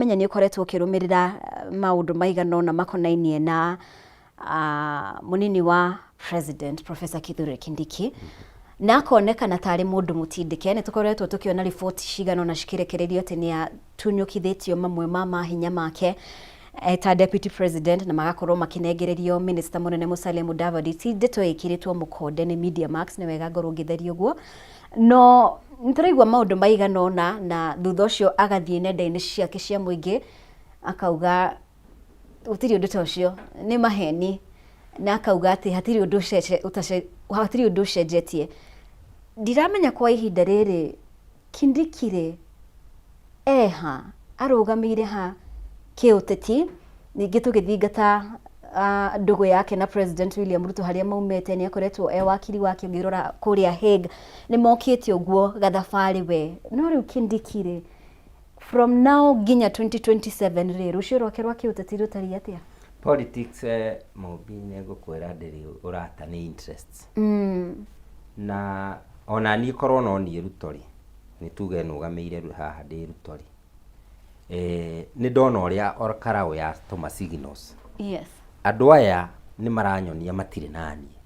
Menya nĩ ũkoretwo ũkĩrũmĩrĩra maũndũ maigana ũna makonainie na mũnini wa president Professor Kithure Kindiki na akonekana tarĩ mũndũ mũtindĩke. Nĩ tũkoretwo tũkĩona riboti cigana ũna cikĩrekererio atĩ nĩ atunyũkithĩtio mamwe ma mahinya make ta deputy president na magakorwo makĩnengererio minister mũnene Musalia Mudavadi. Ti ndeto ĩkĩrĩtwo mũkonde nĩ Media Max, nĩ wega ngorwo ngĩtheria ũguo. No nĩ tũraigua maũndũ maigana ũna na thutha ũcio agathiĩ nenda-inĩ ciake cia mũingĩ akauga gũtirĩ ũndũ ta ũcio, nĩ maheni, na akauga atĩ hatirĩ ũndũ hatirĩ ũndũ ũcenjetie. Ndiramenya kwa ihinda rĩrĩ Kindiki rĩ, eha, arũgamĩire ha kĩũteti, ningĩ tũgĩthingata ndũgũ yake na President William Ruto harĩa maumĩte, nĩ akoretwo e wakiri wake ũngĩrora kũrĩa Hague, nĩ mokĩte ũguo gathabarĩ we. No rĩu Kindiki rĩ, from now nginya 2027 rĩ, rũciũ rwake rwa kĩũteti rũtariĩ atĩa? Politics Mũmbi, nĩ ngũkwĩra ndĩrĩ ũrata, nĩ interests. Na ona niĩ korwo no niĩ Ruto rĩ, nĩ tuge nũgamĩire haha ndĩ Ruto rĩ, nĩ ndona ũrĩa Olkalau yatũma signals. Andũ aya nĩ maranyonia matirĩ naniĩ.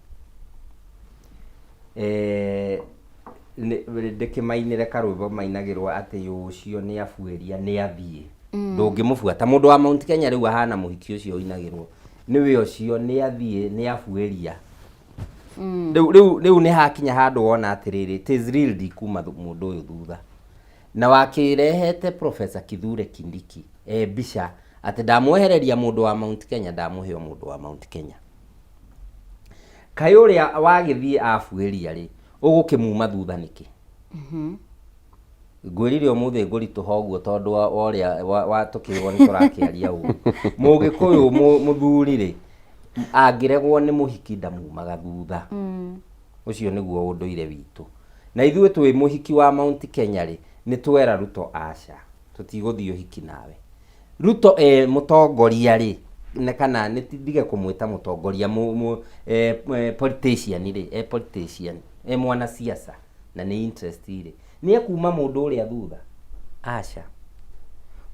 Ndĩkĩmainĩre karwĩmbo mainagĩrwo atĩ ũcio nĩ abuĩria nĩ athiĩ. Ndũngĩmũbuata. Mũndũ wa Mount Kenya rĩu ahana mũhiki ũcio ũinagĩrwo nĩwe ũcio nĩ athiĩ nĩ abuĩria. Rĩu nĩ hakinya handũ wona atĩrĩrĩ, it is real ndikuma mũndũ ũyũ thutha. Na wakĩrehete Professor Kithure Kindiki e mbica atĩ ndamwehereria mũndũ wa Mount Kenya, ndamũhe o mũndũ wa Mount Kenya. Kaĩ ũrĩa wagĩthiĩ abuĩria rĩ, ũgũkĩmuma thutha nĩkĩ? Ngwĩrire ũmũthĩ ngũritũha ũguo tondũ wa ũrĩa wa tũkĩrwo nĩ tũrakĩaria ũru. Mũgĩkũyũ mũthuri rĩ, angĩregwo nĩ mũhiki ndamumaga thutha. Ũcio nĩguo ũndũire witũ. Na ithuĩ twĩ mũhiki wa Mount Kenya rĩ, nĩ twera Ruto aca, tũtigũthiĩ ũhiki nawe. Ruto e mũtongoria rĩ, na kana nĩ ndige kũmwĩta mũtongoria, politician rĩ, e politician, e mwanasiasa na nĩ interest rĩ, nĩ ekuma mũndũ ũrĩa thutha? Aca.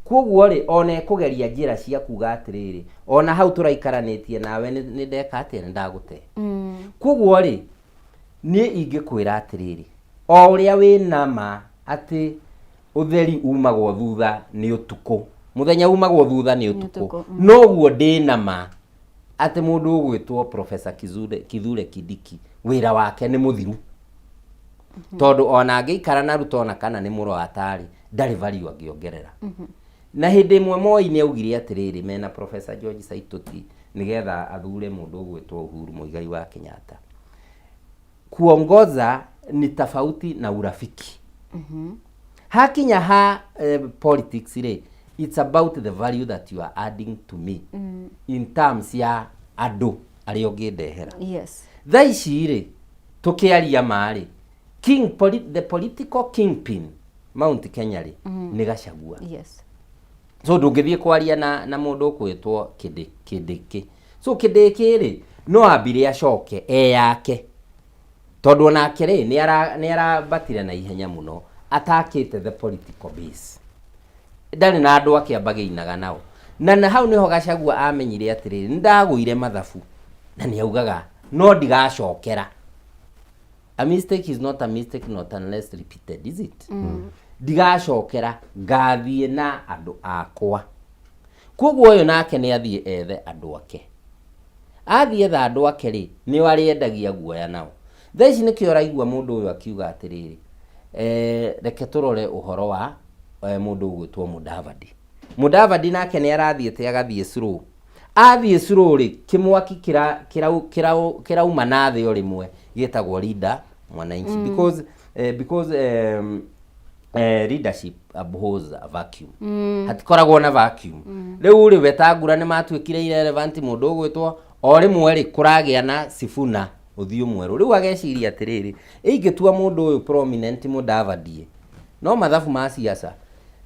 Koguo rĩ, ona ekũgeria njĩra cia kuga atĩrĩrĩ, ona hau tũraikaranĩtie nawe nĩ ndeka atĩa, nĩ ndagũte. Koguo rĩ, niĩ ingĩkwĩra atĩrĩrĩ, o ũrĩa wĩna ma atĩ ũtheri umagwo thutha nĩ ũtukũ, mũthenya umagwo thutha nĩ ũtukũ, noguo ndĩna ma atĩ mũndũ ũgwĩtwo Professor Kithure Kindiki wĩra wake nĩ mũthiru. Tondũ ona angĩikara na Ruto ona kana nĩ mũrata-rĩ, ndarĩ value angĩongerera. Na hĩndĩ ĩmwe Moi nĩ augire atĩrĩrĩ, mena Professor George Saitoti nĩgetha athure mũndũ ũgwĩtwo Uhuru Muigai wa Kenyatta. Kuongoza ni tofauti na urafiki. Hakinya ha politics rĩ, it's about the value that you are adding to me in terms ya andũ arĩa ũngĩndehera. Thaa ici rĩ, tũkĩaria ma rĩ, the political kingpin Mount Kenya rĩ, nĩ Gachagua. So ndũngĩthiĩ kwaria na mũndũ ũkwĩtwo Kindiki. So Kindiki rĩ, no ambire acoke eyake, tondũ onake rĩ nĩ arambatire na ihenya mũno atakĩte the political base, ndarĩ na andũ ake ambagĩinaga nao, na hau nĩho Gachagua amenyire atĩrĩrĩ, nĩ ndagũire mathabu, na nĩ augaga no ndigacokera. A mistake is not a mistake not unless repeated, is it? Ndigacokera, ngathiĩ na andũ akwa. Koguo ũyũ nake nĩ athiĩ ethe andũ ake. Athiĩ etha andũ ake rĩ, nĩo arĩendagia guoya nao. Thaa ici nĩkĩo ũraigua mũndũ ũyũ akiuga atĩrĩrĩ, reke tũrore ũhoro wa mũndũ ũgwĩtwo Mudavadi. Mudavadi nake nĩ arathiĩte agathiĩ slow. Athiĩ slow rĩ, kĩmwaki kĩrauma na thĩ o rĩmwe gĩtagwo Linda Mwananchi, because leadership abhors a vacuum. Hatikoragwo na vacuum. Rĩu rĩ, Wetangula nĩ matuĩkire irrelevant, mũndũ ũgwĩtwo o rĩmwe rĩ, kũragĩa na Sifuna ũthiũ mwerũ. Rĩu ageciria atĩrĩrĩ, ingĩtua mũndũ ũyũ prominent Mudavadi, no mathabu ma siasa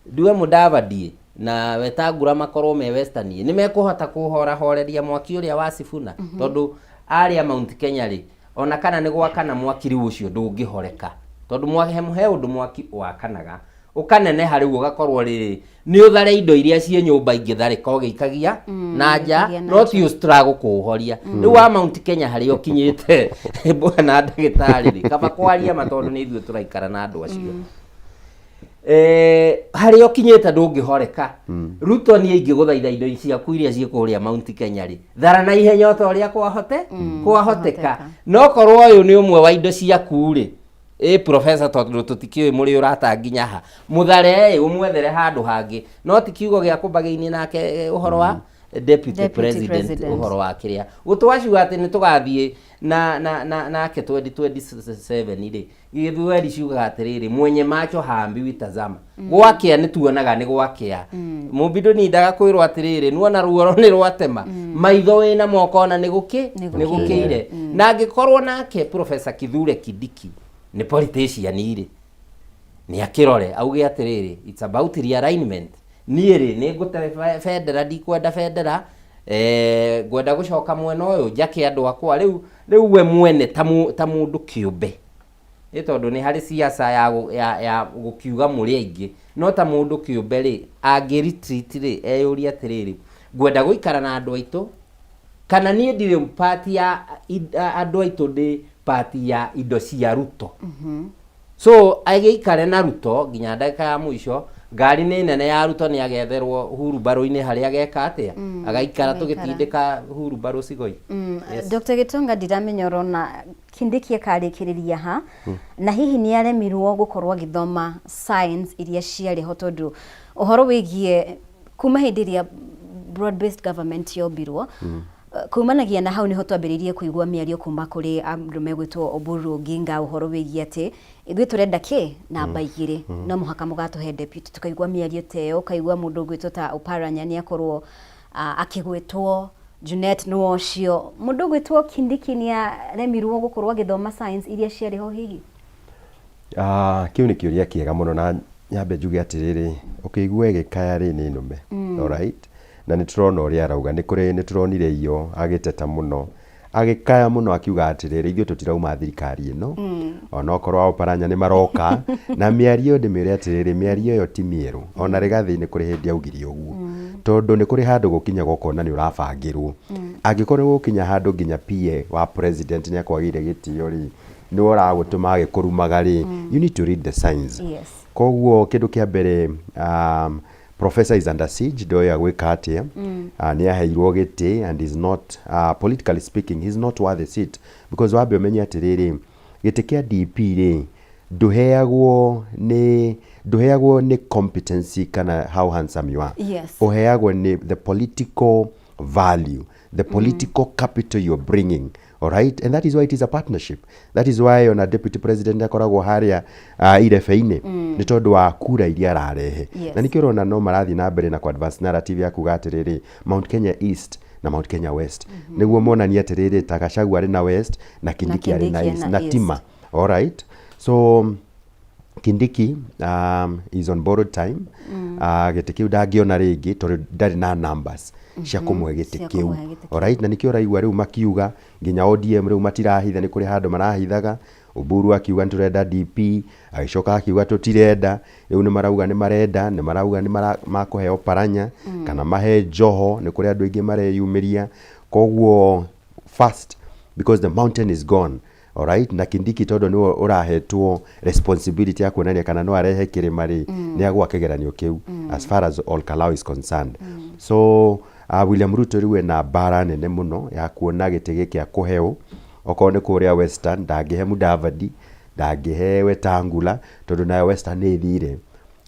ndue Mudavadi na Wetangula makorwo me Western, nĩ mekũhota kũhorahoreria mwaki ũrĩa wa Sifuna, tondũ arĩa Mount Kenya rĩ, ona kana nĩ gwakana mwaki rĩu ũcio ndũngĩhoreka, tondũ he ũndũ mwaki wakanaga. Ũkaneneha rĩu, ũgakorwo rĩrĩ nĩ ũthare indo iria ciĩ nyũmba ingĩtharĩka ũgĩikagia na nja. Ũgĩikagia na No nja. ti ũstruggle kũũhoria rĩu wa Mount Kenya harĩa ũkinyĩte, bwana ndagĩtarĩ rĩ, kaba kwaria ma, tondũ nĩ ithuĩ tũraikara na andũ acio. Harĩa ũkinyĩte ndũngĩhoreka. Ruto, niĩ ingĩgũthaitha, indo ciaku iria ciĩ kũrĩa Mount Kenya rĩ, thara na ihenya o ta ũrĩa kwahoteka. No korwo ũyũ nĩ ũmwe wa indo ciaku rĩ, ĩ professor, tondũ tũtikĩũĩ mũrĩ ũrata nginya ha, mũthare ĩ ũmwethere handũ hangĩ, no ti kiugo gĩa kũmbagĩini nake ũhoro wa deputy, Deputy president, president. Ũhoro wa kĩrĩa gũtwaciuga atĩ nĩ tũgathiĩ na nake 2027 rĩ, gĩthweri ciugaga atĩrĩrĩ, "Mwenye macho haambiwi tazama." Gwakĩa nĩ tuonaga nĩ gwakĩa. Mũmbindo nindaga kwĩrwo atĩrĩrĩ, nuona ruoro nĩ rwatema maitho wĩna moko ona nĩ gũkĩ Nĩ nĩ gũkĩire. Na angĩkorwo nake Professor Kithure Kindiki nĩ politician rĩ, nĩ akĩrore auge atĩrĩrĩ, it's about realignment. Niĩ rĩ, nĩ ngũte bendera, ndikwenda bendera, ngwenda gũcoka mwena ũyũ njake andũ akwa. Rĩu we mwene ta mũndũ kĩũmbe, nĩ tondũ nĩ harĩ siasa ya gũkiuga mũrĩ aingĩ, no ta mũndũ kĩũmbe rĩ, angĩ retreat rĩ, eyũrie atĩrĩrĩ, ngwenda gũikara na andũ aitũ kana niĩ ndirĩ part ya andũ aitũ, ndĩ part ya indo cia Ruto. So agĩikare na Ruto nginya ndagĩka ya mũico. Ngari nĩ nene ya Ruto, nĩ agetherwo hurumbarũ-inĩ harĩa ageka atĩa, agaikara. Agaikara. Tũgĩtindĩka hurumbarũ cigoi. Yes. Dr. Gitonga, ndiramenya ũrona Kindiki akarĩkĩrĩria ha, na hihi nĩ aremirwo gũkorwo agĩthoma signs iria ciarĩ ho, tondũ ũhoro wĩgiĩ kuma hĩndĩ ĩrĩa broad based government yombirwo, kumanagia na hau nĩho twambĩrĩirie kũigua mĩario kuma kũrĩ andũ megwĩtwo Oburu Oginga, ũhoro wĩgiĩ atĩ ithuĩ tũrenda kĩ namba 2, no mũhaka mũgatũhe deputy. Tukaigua mĩario ta ĩyo, ũkaigua mũndũ ũgwĩtwo ta Oparanya nĩ akorwo akĩgwĩtwo, Junet nĩ ũcio. Mũndũ ũgwĩtwo Kindiki nĩ aremirwo gũkorwo agĩthoma signs iria ciarĩ ho hihi? Ah, kĩu nĩ kĩũria kĩega mũno, na nyambe njuge atĩrĩrĩ, ũkĩigua ĩgĩkaya rĩ, nĩ nũme. Alright, na nĩ tũrona ũrĩa arauga, nĩ kũrĩ nĩ tũronire iyo agĩteta mũno, agĩkaya mũno, akiuga atĩrĩrĩ, ithuĩ tũtirauma thirikari ĩno, onokorwo a Oparanya nĩ maroka na mĩario ĩyo. Ndĩmĩre atĩrĩrĩ, mĩario ĩyo ti mĩerũ. Ona Rigathĩ nĩ kũrĩ hĩndĩ augire ũguo, tondũ nĩ kũrĩ handũ gũkinyaga ũkona nĩ ũrabangĩrwo. Angĩkorwo nĩ gũkinya handũ nginya PA wa president nĩ akwagĩire gĩtĩo rĩ, nĩwe ũragũtũma agĩkũrumaga rĩ, you need to read the signs. Koguo kĩndũ kĩa mbere, professor is under siege, ndoĩ agwĩka atĩa. Nĩ aheirwo gĩtĩ and is not, politically speaking, he's not worth the seat, because wambe ũmenye atĩrĩrĩ, gĩtĩ kĩa DP rĩ, ndũheagwo nĩ competency kana how handsome you are. Ũheagwo nĩ the political value, the political capital you're bringing, all right? And that is why it is a partnership. That is why ona deputy president akoragwo harĩa irebe-inĩ, nĩ tondũ wa kura iria ararehe. Na nĩkĩo ũrona no marathiĩ na mbere na ku advance narrative ya kuga atĩrĩrĩ, Mount Kenya East na Mount Kenya West, nĩguo monanie atĩrĩrĩ, ta Gachagua arĩ na West na Kindiki arĩ na Kindiki East na na East. Tima. All right, so Kindiki is on borrowed time. Gĩtĩ kĩu ndangĩona rĩngĩ tondũ ndarĩ na numbers cia kũmũhe gĩtĩ Cia kĩu. kũmũhe gĩtĩ kĩu. Alright, na nĩkĩo ũraigua rĩu makiuga nginya ODM rĩu matirahitha, nĩ kũrĩ handũ marahithaga. Oburu akiuga nĩ tũrenda DP, agĩcoka akiuga tũtirenda. Rĩu nĩ marauga nĩ marenda, nĩ marauga nĩ makũhe Oparanya kana mahe Joho. Nĩ kũrĩ andũ aingĩ mareyumĩria. Koguo first, because the mountain is gone, alright, na Kindiki tondũ nĩwe ũrahetwo responsibility ya kuonania kana no arehe kĩrĩma rĩ, nĩ agwa kĩgeranio kĩu as far as Ol Kalou is concerned. So William Ruto rĩu ena mbara nene mũno ya kuona gĩtĩ gĩkĩ akũheo. Okorwo nĩ kũrĩa Western, ndangĩhe Mudavadi, ndangĩhe Wetangula, tondũ nayo Western nĩ ĩthire.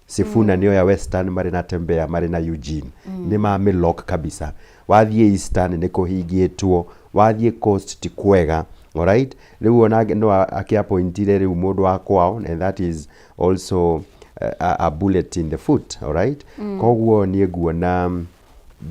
Sifuna nĩo ya Western, marĩ na Tembea, marĩ na Eugene, nĩ mamĩlock kabisa. Wathiĩ Eastern nĩ kũhingĩtwo, wathiĩ Coast ti kwega. Alright, rĩu ona no akĩappointire rĩu mũndũ wa kwao, and that is also a bullet in the foot. Alright, koguo niĩ nguona,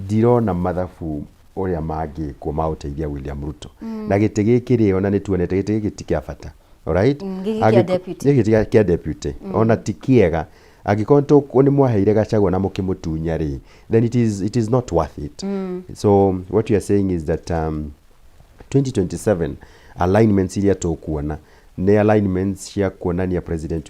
ndirona mathabu ũrĩa mangĩkwo ma gũteithia William Ruto na gĩtĩ gĩkĩ rĩ, ona nĩ tuonete gĩtĩ gĩkĩ ti kĩa bata. Alright. Gĩkĩ kĩa deputy. Gĩkĩ ti kĩa deputy, ona ti kĩega. Angĩkorwo nĩ mwaheire Gachagua na mũkĩmũtunya rĩ, then it is not worth it. So what you are saying is that 2027 alignments iria tũkuona Nĩ alignments cia kuonania President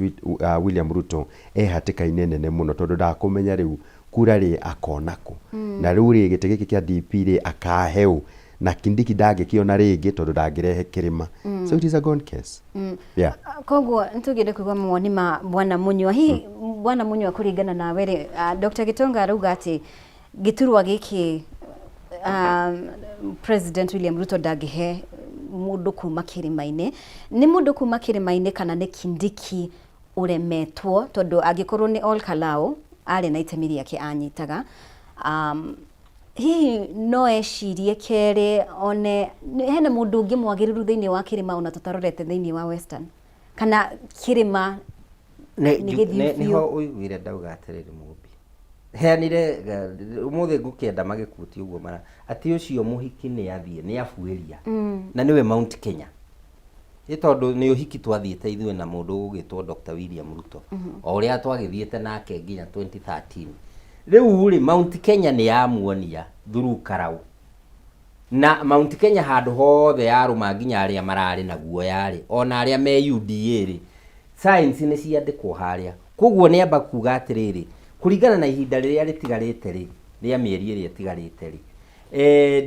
William Ruto e hatĩka-inĩ nene mũno tondũ ndakũmenya rĩu kura rĩ akona kũ. Na rĩu rĩ gĩtĩ gĩkĩ kĩa DP rĩ akahe ũ. Na Kindiki ndangĩkĩona rĩngĩ tondũ ndangĩrehe kĩrĩma. So it is a gone case. Yeah. Koguo nĩtũngĩenda kũigua mawoni ma Bwana Munyua. Hihi Bwana Munyua kũringana nawe rĩ, Dr. Gitonga arauga atĩ gĩturwa gĩkĩ President William Ruto ndangĩhe mũndũ kuma kĩrĩma-inĩ. Nĩ mũndũ kuma kĩrĩma-inĩ kana nĩ Kindiki ũremetwo? Tondũ angĩkorwo nĩ Ol Kalou arĩ na itemi rĩake anyitaga, hihi no ecirie kerĩ one hena mũndũ ũngĩ mwagĩrĩru thĩinĩ wa kĩrĩma ona tũtarorete thĩinĩ wa Western? Kana kĩrĩma nĩ gĩthiu biũ? Nĩho ũiguire ndauga atĩrĩrĩ Mũmbi, heanire ũmũthĩ ngũkĩenda magĩkuti ũguo mara atĩ ũcio mũhiki nĩ athiĩ nĩ abuĩria na nĩwe Mount Kenya nĩ tondũ nĩ ũhiki twathiĩte ithuĩ na mũndũ ũgũgĩtwo Dr. William Ruto o ũrĩa twagĩthiĩte nake nginya 2013. Rĩu rĩ Mount Kenya nĩ yamuonia through Karau na Mount Kenya handũ hothe yarũma nginya arĩa mararĩ na guoya rĩ ona arĩa me UDA rĩ science nĩ ciandĩkwo harĩa. Koguo nĩ amba kuga atĩrĩrĩ, kũringana na ihinda rĩrĩa rĩtigarĩte rĩ, rĩa mĩeri ĩrĩa ĩtigarĩte rĩ,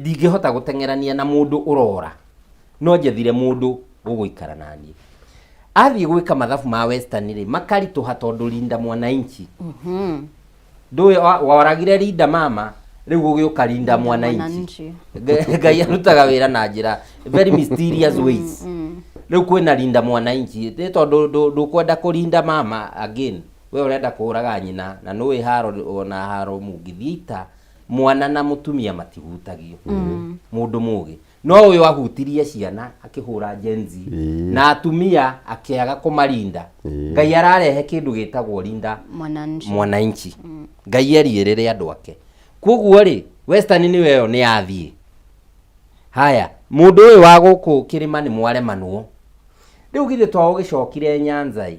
ndingĩhota gũteng'erania na mũndũ ũrora, no njethire mũndũ ũgũikara naniĩ. Athiĩ gwĩka mathabu ma Western rĩ, makaritũha tondũ Linda Mwananchi. Ndũĩ woragire Linda mama, rĩu gũgĩũka Linda Mwananchi. Ngai arutaga wĩra na njĩra very mysterious ways. Rĩu kwĩna Linda Mwananchi, nĩ tondũ ndũkwenda kũrinda mama again, we ũrenda kũraga nyina, na nũĩ haro ona haro mũngĩthiĩ ita, mwana na mũtumia matihutagio. Mũndũ mũgĩ. No ũyũ ahutirie ciana akĩhũra Gen Z na atumia akĩaga kũmarinda. Ngai ararehe kĩndũ gĩtagwo Linda Mwananchi. Mwananchi. Ngai eriĩrĩre andũ ake. Koguo rĩ, Western nĩyo ĩyo nĩ yathiĩ. Haya, mũndũ ũyũ wa gũkũ kĩrĩma nĩ mwaremanwo. Rĩu githĩ to ũgĩcokire Nyanza ĩ,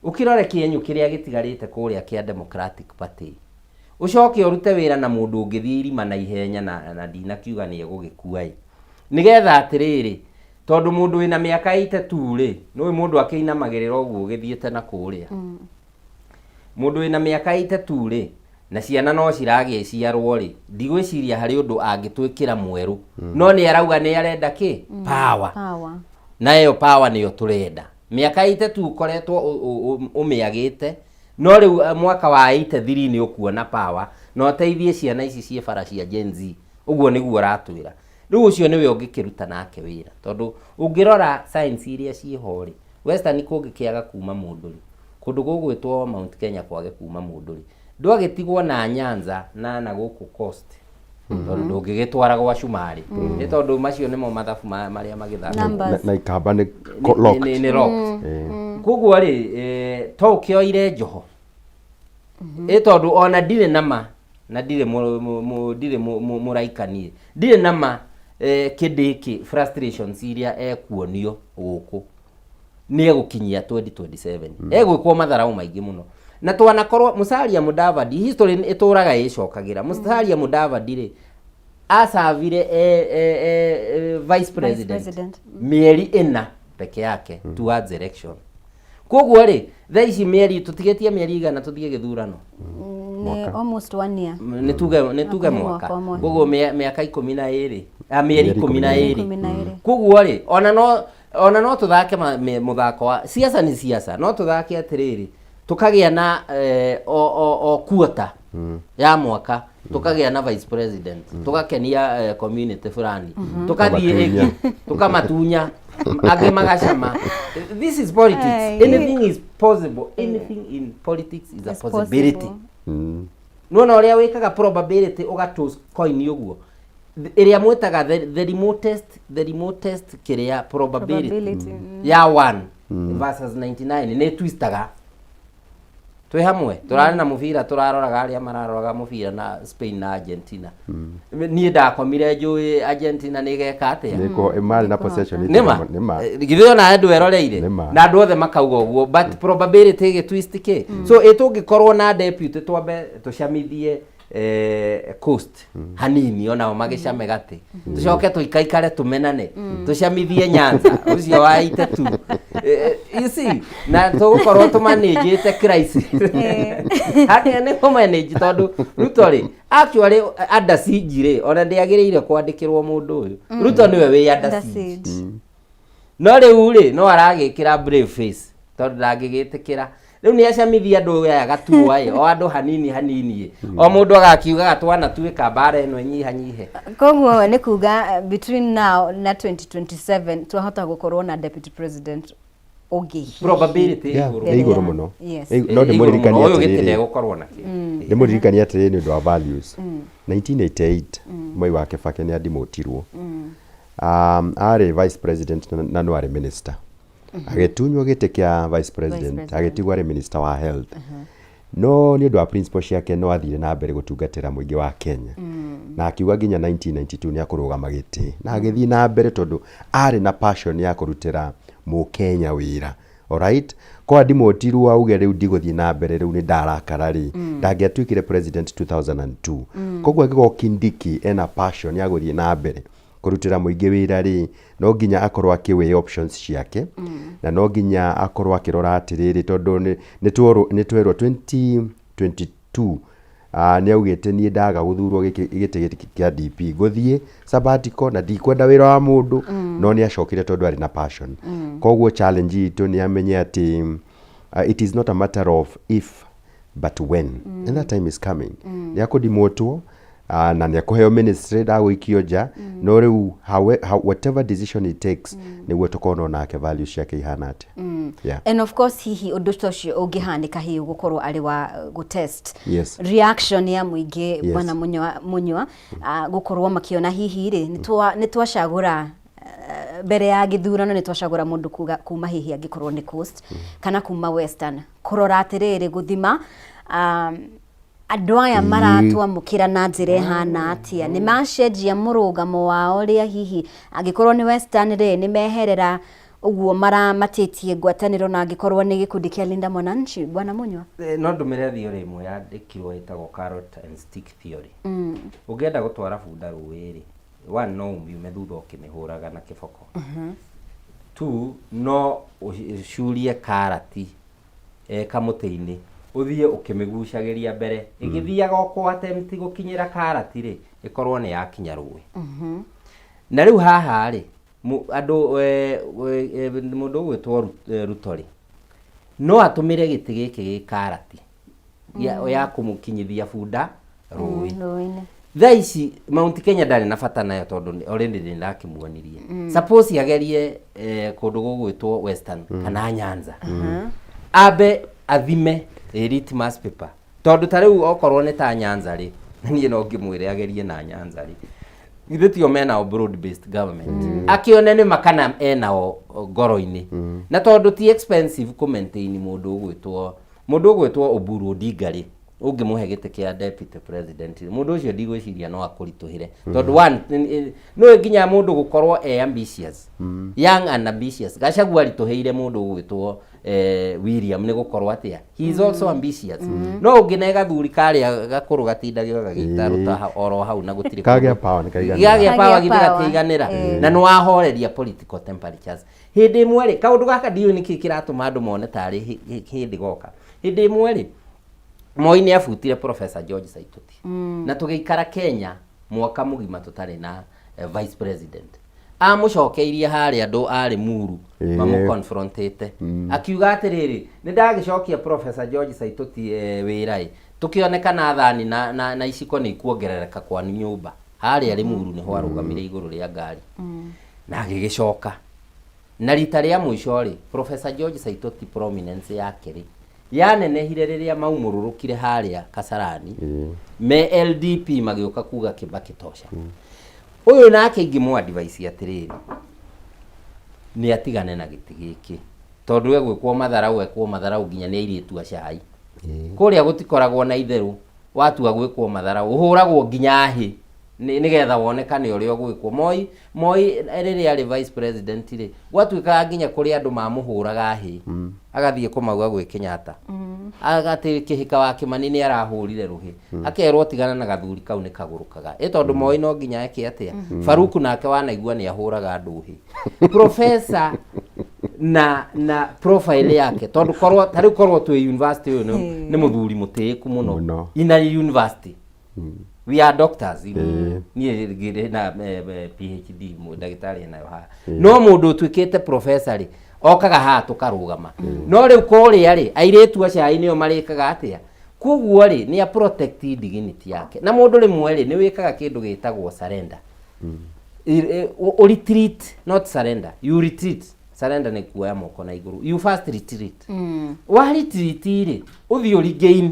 ũkĩrore kĩenyũ kĩrĩa gĩtigarĩte kũrĩa kĩa Democratic Party. Ũcoke ũrute wĩra na mũndũ ũngĩthiĩ irima na ihenya na ndinakiuga nĩ egũgĩkua ĩ. Nĩgetha atĩrĩrĩ, tondũ mũndũ wĩna mĩaka 82 rĩ, nĩũĩ mũndũ akĩinamagĩrĩra ũguo ũgĩthiĩte na kũrĩa. Mũndũ wĩna mĩaka 82 rĩ, na ciana no ciragĩciarwo rĩ, ndigwĩciria harĩ ũndũ angĩtwĩkĩra mwerũ. No nĩ arauga nĩ arenda kĩ? Power. Power. Na ĩyo power nĩyo tũrenda. Mĩaka 82 ũkoretwo ũmĩagĩte, no rĩu mwaka wa 83 nĩ ũkuona power, na ũteithie ciana ici ciĩ bara cia Gen Z. Ũguo nĩguo ũratwĩra. Rĩu ũcio nĩwe ũngĩkĩruta nake wĩra. Tondũ ũngĩrora science iria ciĩho rĩ, Western kũngĩkĩaga kuma mũndũ rĩ, kũndũ gũgwĩtwo Mount Kenya kwage kuma mũndũ rĩ, ndwagĩtigwo na Nyanza na gũkũ Coast. Tondũ ndũngĩgĩtwara gwa Cumarĩ. Nĩ tondũ macio nĩmo mathabu marĩa magĩthakagwo. Numbers. Na ikamba nĩ locked. Nĩ locked. Koguo rĩ, to ũkĩoire Njoho. Ĩ tondũ ona ndirĩ na ma, na ndirĩ ndirĩ mũraika niĩ. Ndirĩ na ma Kindiki frustrations iria ekuonio gũkũ nĩ egũkinyia 2027. Egwĩkwo matharau maingĩ mũno. Na twanakorwo Musalia Mudavadi, history ĩtũraga ĩcokagĩra. Musalia Mudavadi rĩ, acavire vice president, president. Mĩeri 4 peke yake towards election. Koguo rĩ, thaa ici mĩeri tũtigĩtie mĩeri igana tũthiĩ gĩthurano. Nĩ almost one year. Nĩ tuge Hakuhĩ mwaka. mwaka ũmwe. Koguo mĩaka 12, mĩeri 12. 12. Koguo rĩ, ona no tũthake mũthako wa siasa, nĩ siasa, no tũthake atĩrĩrĩ, tũkagĩa na o quarter ya mwaka tũkagĩa na vice president, tũgakenia community fulani, tũkathiĩ Tũkamatunya. ĩngĩ tũkamatunya, angĩ magacama. This is politics. Aye. Anything is possible. Anything in politics is a Is possibility. possible. Nĩwona ũrĩa wĩkaga probability ũga toss coin ũguo ĩrĩa mwĩtaga the remotest kĩrĩa probability, Probability, ya 1 versus 99 nĩ twistaga. Twĩ hamwe tũrarĩ na mũbira, tũraroraga arĩa mararoraga mũbira na Spain na Argentina. Niĩ ndakomire njũĩ Argentina nĩ ĩgeka atĩa. Nĩko marĩ na possession. Nĩma. Nĩma. Githĩ ona andũ eroreire Nĩma. na andũ othe makauga ũguo, but probability ĩgĩ twist kĩ. So ĩ tũngĩkorwo na deputy, twambe tũcamithie Coast hanini, onao magĩcame gatĩ, tũcoke tũikaikare tũmenane, tũcamithie Nyanza ũcio wa itetu. You see, na tũgũkorwo tũmanĩnjĩte crisis hakinya nĩ kũmanage tondũ Ruto rĩ, actually under siege rĩ, ona ndĩagĩrĩire kwandĩkĩrwo mũndũ ũyũ. Ruto nĩwe wĩ under Under siege. siege. No rĩu rĩ, no aragĩkĩra brave face tondũ ndangĩgĩtĩkĩra. Rĩu nĩ acamithia andũ aya gatua ĩ, o andũ hanini hanini ĩ, o mũndũ agakiugaga twanatuĩka mbara ĩno ĩnyihanyihe. Koguo we nĩ kuga between now na 2027 twahota gũkorwo na deputy president ũngĩ hihi. Probability Yeah, igũrũ. ĩ igũrũ mũno. Yes. No ndĩmũririkanie ũyũ gĩtĩ atĩrĩrĩ, ndegũkorwo nakĩo. Ndĩmũririkanie atĩrĩrĩ nĩ ũndũ wa values. 1988 Mwai wa Kibaki nĩ adimotirwo. Arĩ vice president na no arĩ minister. Agĩtunywo gĩtĩ kĩa vice president, president. Agĩtigwo arĩ minister wa health. No nĩ ũndũ wa principle ciake no athire na mbere gũtungatĩra mũingĩ wa Kenya. Na akiuga nginya 1992 nĩ akũrũgama gĩtĩ. Na agĩthiĩ na mbere tondũ arĩ na passion ya kũrutĩra mũkenya wĩra. Alright? Kwa ndimotirwo auge rĩu ndigũthiĩ na mbere, rĩu nĩ ndarakara rĩ, ndangĩatuĩkire president 2002. Koguo angĩkorwo Kindiki ena passion ya gũthiĩ na mbere kũrutĩra mũingĩ wĩra rĩ, no nginya akorwo akĩweigh options ciake, na no nginya akorwo akĩrora atĩrĩrĩ, tondũ nĩ twerwo 2022 nĩ augĩte niĩ ndaga gũthurwo gĩtĩ gĩkĩ kĩa DP ngũthiĩ sabbatical na ndikwenda wĩra wa mũndũ, no nĩ acokire tondũ arĩ na passion. Koguo challenge itũ nĩ amenye atĩ it is not a matter of if but when, and that time is coming. Nĩ akũdimotwo na nĩ akũheo ministry, ndagũikio nja, no rĩu whatever decision he takes, nĩguo tũkona onake values ciake ihana atĩa. Yeah. And of course hihi ũndũ ta ũcio ũngĩhanĩka, hihi ũgũkorwo arĩ wa gũtest reaction ya mũingĩ. Bwana Munyua, gũkorwo makĩona hihi rĩ nĩ twacagũra mbere ya gĩthurano, nĩ twacagũra mũndũ kuma hihi angĩkorwo nĩ Coast kana kuma Western, kũrora atĩrĩrĩ, gũthima andũ aya maratwamũkĩra na njĩra ĩhana atĩa, nĩ macenjia mũrũgamo wao rĩa, hihi angĩkorwo nĩ Western rĩ, nĩ meherera ũguo maramatĩtie ngwatanĩro, na angĩkorwo nĩ gĩkundi kĩa Linda Mwananchi, bwana Munyua? No ndũmĩre theory ĩmwe yandĩkirwo ĩtagwo carrot and stick theory. Ũngĩenda gũtwara bunda rũĩ rĩ, one, no umiume thutha ũkĩmĩhũraga na kĩboko. Two, no ũcurie karati kamũtĩ-inĩ, ũthiĩ ũkĩmĩgucagĩria mbere, ĩgĩthiaga o kũ attempt gũkinyĩra karati rĩ, ĩkorwo nĩ yakinya rũĩ. Na rĩu haha rĩ, andũ mũndũ ũgwĩtwo Ruto rĩ, no atũmĩre gĩtĩ gĩkĩ gĩ karati ya kũmũkinyithia bunda rũĩ. Rũĩ-inĩ. Thaa ici Mount Kenya ndarĩ na bata nayo tondũ already nĩ ndakĩmuonirie. Suppose agerie kũndũ gũgwĩtwo Western kana Nyanza, ambe athime litmus paper, tondũ ta rĩu okorwo nĩ ta Nyanza rĩ, na niĩ no ngĩmwĩre agerie na Nyanza rĩ, githĩ tio mena broad based government, akĩone nĩ ma kana enao ngoro-inĩ, na tondũ ti expensive kũ maintain mũndũ ũgwĩtwo Oburu Odinga rĩ, ũngĩmũhe gĩtĩ kĩa deputy president rĩ, mũndũ ũcio ndigwĩciria no akũritũhĩre, tondũ one, nĩũĩ nginya mũndũ gũkorwo e ambitious, young and ambitious. Gachagua aritũhĩire mũndũ ũgwĩtwo William nĩ gũkorwo atĩa, he is also ambitious, no ũngĩne gathuri karĩa gakũrũ gatindagio gagĩita rũta oro hau na gũtirĩ Kagĩa kũndũ. Power nĩ kaiganĩra. Gagĩa power. Kagĩa githĩ power. gatiiganĩra na nĩ wahoreria political temperatures. Hĩndĩ ĩmwe rĩ, kaũndũ gaka ndiũĩ nĩkĩ kĩratũma andũ mone tarĩ hĩndĩ goka. Hĩndĩ ĩmwe rĩ, Moi nĩ abutire Professor George Saitoti, na tũgĩikara Kenya mwaka mũgima tũtarĩ na vice president. Amũcokeirie harĩa andũ arĩ muru mamũconfrontĩte, akiuga atĩrĩrĩ, nĩ ndagĩcokia Professor George Saitoti wĩra ĩ, tũkĩonekana thani na iciko nĩ ikuongerereka kwanyu nyũmba. Harĩa Limuru nĩho arũgamire igũrũ rĩa ngari na agĩgĩcoka. Na rita rĩa mũico rĩ, Professor George Saitoti prominence yake rĩ yanenehire rĩrĩa maumũrũrũkire harĩa Kasarani me LDP magĩũka kuga Kibaki tosha. Ũyũ nake ingĩmũ advice atĩrĩrĩ, nĩ atigane na gĩtĩ gĩkĩ, tondũ egwĩkwo matharau, ekwo matharau nginya nĩ airĩtu a cai kũrĩa. Gũtikoragwo na itherũ, watua gwĩkwo matharau ũhũragwo nginya hĩ nĩgetha wonekane ũrĩa ũgwĩkwo. Moi rĩrĩa arĩ vice president rĩ, gwatuĩkaga nginya kũrĩ andũ mamũhũraga hĩ, agathiĩ kũmauga gwĩ Kenyatta agatĩ kĩhika wa Kĩmani nĩ arahũrire rũhĩ, akerwo tigana na gathuri kau nĩ kagũrũkaga ĩ, tondũ Moi no nginya eke atĩa. Faruku nake wanaigua nĩ ahũraga andũ hĩ. Professor Na profile yake, tondũ korwo ta rĩu korwo twĩ university, ũyũ nĩ mũthuri mũtĩĩku mũno. Mũno. Ina university we are doctors, you know. Niĩ ngĩrĩ na PhD, ndagĩtarĩ enayo haha, no mũndũ ũtuĩkĩte professor rĩ, okaga haha tũkarũgama. No rĩu kũrĩa rĩ, airĩtu acio ai nĩo marĩkaga atĩa? Koguo rĩ, nĩ a protect dignity yake. Na mũndũ rĩmwe rĩ, nĩ wĩkaga kĩndũ gĩtagwo surrender. Retreat, not surrender. You retreat. Surrender nĩ kuoya moko na igũrũ. You first retreat. Wa retreat rĩ, ũthiĩ ũregain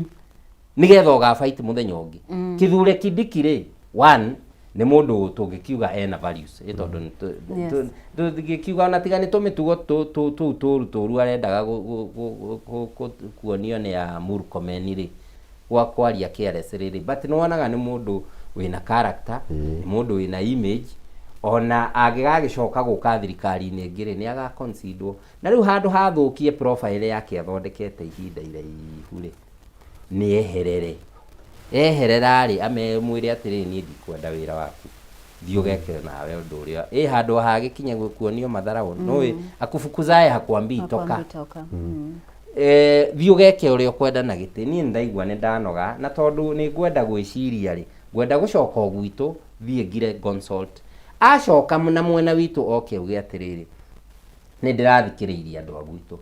nĩgetha ũgafight mũthenya ũngĩ. Kithure Kindiki rĩ, one, nĩ mũndũ tũngĩkiuga ena values, ĩ tondũ tũngĩkiuga ona tiga nĩ tũmĩtugo tũu tũru tũru arendaga kuonio nĩ ya Murkomen rĩ, gwa kwaria careless rĩrĩ, but nĩ wonaga nĩ mũndũ wĩna character, nĩ mũndũ wĩna image. Ona angĩgagĩcoka gũka thirikari-inĩ ĩngĩ rĩ, nĩ agaconsiderwo. Na rĩu handũ hathũkie profile yake athondekete ihinda iraihu rĩ, nĩ eherere. Eherera rĩ, amwĩre atĩrĩrĩ, niĩ ndikwenda wĩra waku, thiĩ ũgeke nawe ũndũ ũrĩa ĩ handũ hagĩkinye kuonio matharaũ nũĩ akufukuzaye hakwambii toka. Hakwambii toka. Thiĩ ũgeke ũrĩa ũkwenda na gĩtĩ. Niĩ nĩndaigua nĩ ndanoga, na tondũ nĩ ngwenda gwĩciria rĩ, ngwenda gũcoka o gwitũ, thiĩ ngire consult. Acoka na mwena witũ oke auge atĩrĩrĩ, nĩ ndĩrathikĩrĩirie andũ a gwitũ,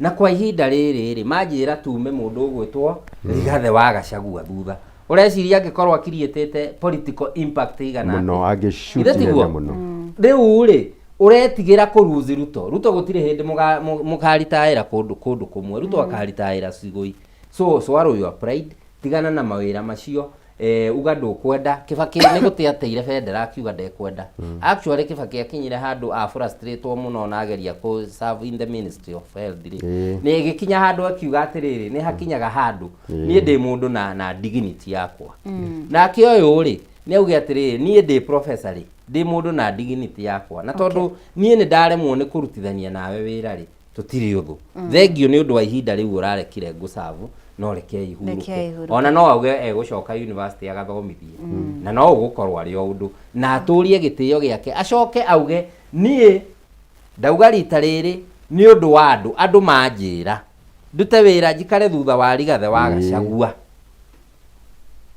na kwa ihinda rĩrĩ rĩ, manjĩra tume mũndũ ũgwĩtwo Rigathĩ wa Gachagua thutha. Ũreciria angĩkorwo akiriĩtĩte political impact igana Mũno. atĩa? Angĩshoot Githĩ tiguo? ihenya mũno. Rĩu rĩ, ũretigĩra kũruzi Ruto. Ruto gũtirĩ hĩndĩ mũkaritaĩra kũndũ kũmwe. Ruto akaritaĩra cigũi. So swallow your pride, tigana na mawĩra macio, uga ndũkwenda. Kibaki nĩ gũte ateire bendera akiuga ndekwenda. Actually, Kibaki akinyire handũ a frustratwo mũno na ageria kũ serve in the Ministry of Health rĩ, nĩ ĩgĩkinya handũ akiuga atĩrĩrĩ, nĩ hakinyaga handũ niĩ ndĩ mũndũ na dignity yakwa. Nake ũyũ rĩ, nĩ auge atĩrĩrĩ, niĩ ndĩ professor rĩ, ndĩ mũndũ na dignity yakwa, na tondũ niĩ nĩ ndaremwo nĩ kũrutithania nawe wĩra rĩ, tũtirĩ ũthũ. Thengiũ nĩ ũndũ wa ihinda rĩu ũrarekire ngũcabu, no reke Reke ihurũke. ihurũke. Ona no auge egũcoka university agathomithie, na no ũgũkorwo arĩ o ũndũ na atũrie gĩtĩo gĩake. Acoke auge, niĩ ndauga rita rĩrĩ nĩ ũndũ wa andũ manjĩra ndute wĩra, njikare thutha wa Rigathĩ wa Gachagua.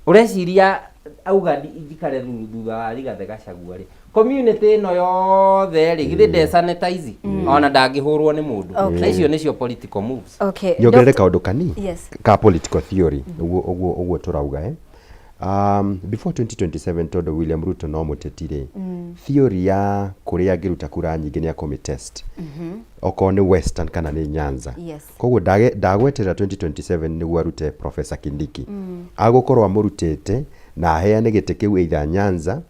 Ũreciria auga njikare thutha wa Rigathĩ Gachagua rĩ, community ĩno yothe rĩ, githĩ ndesanitize ona ndangĩhũrwo nĩ mũndũ? Na icio nĩcio political moves. Nyongerere kaũndũ kani ka political theory, ũguo tũrauga, before 2027, tondũ William Ruto no mũteti rĩ, theory ya kũrĩa angĩruta kura nyingĩ nĩ akũmĩtest, okorwo nĩ Western kana nĩ Nyanza. Koguo ndagweterera 2027 nĩguo arute Professor Kindiki. Agũkorwo amũrutĩte na aheane gĩtĩ kĩu either Nyanza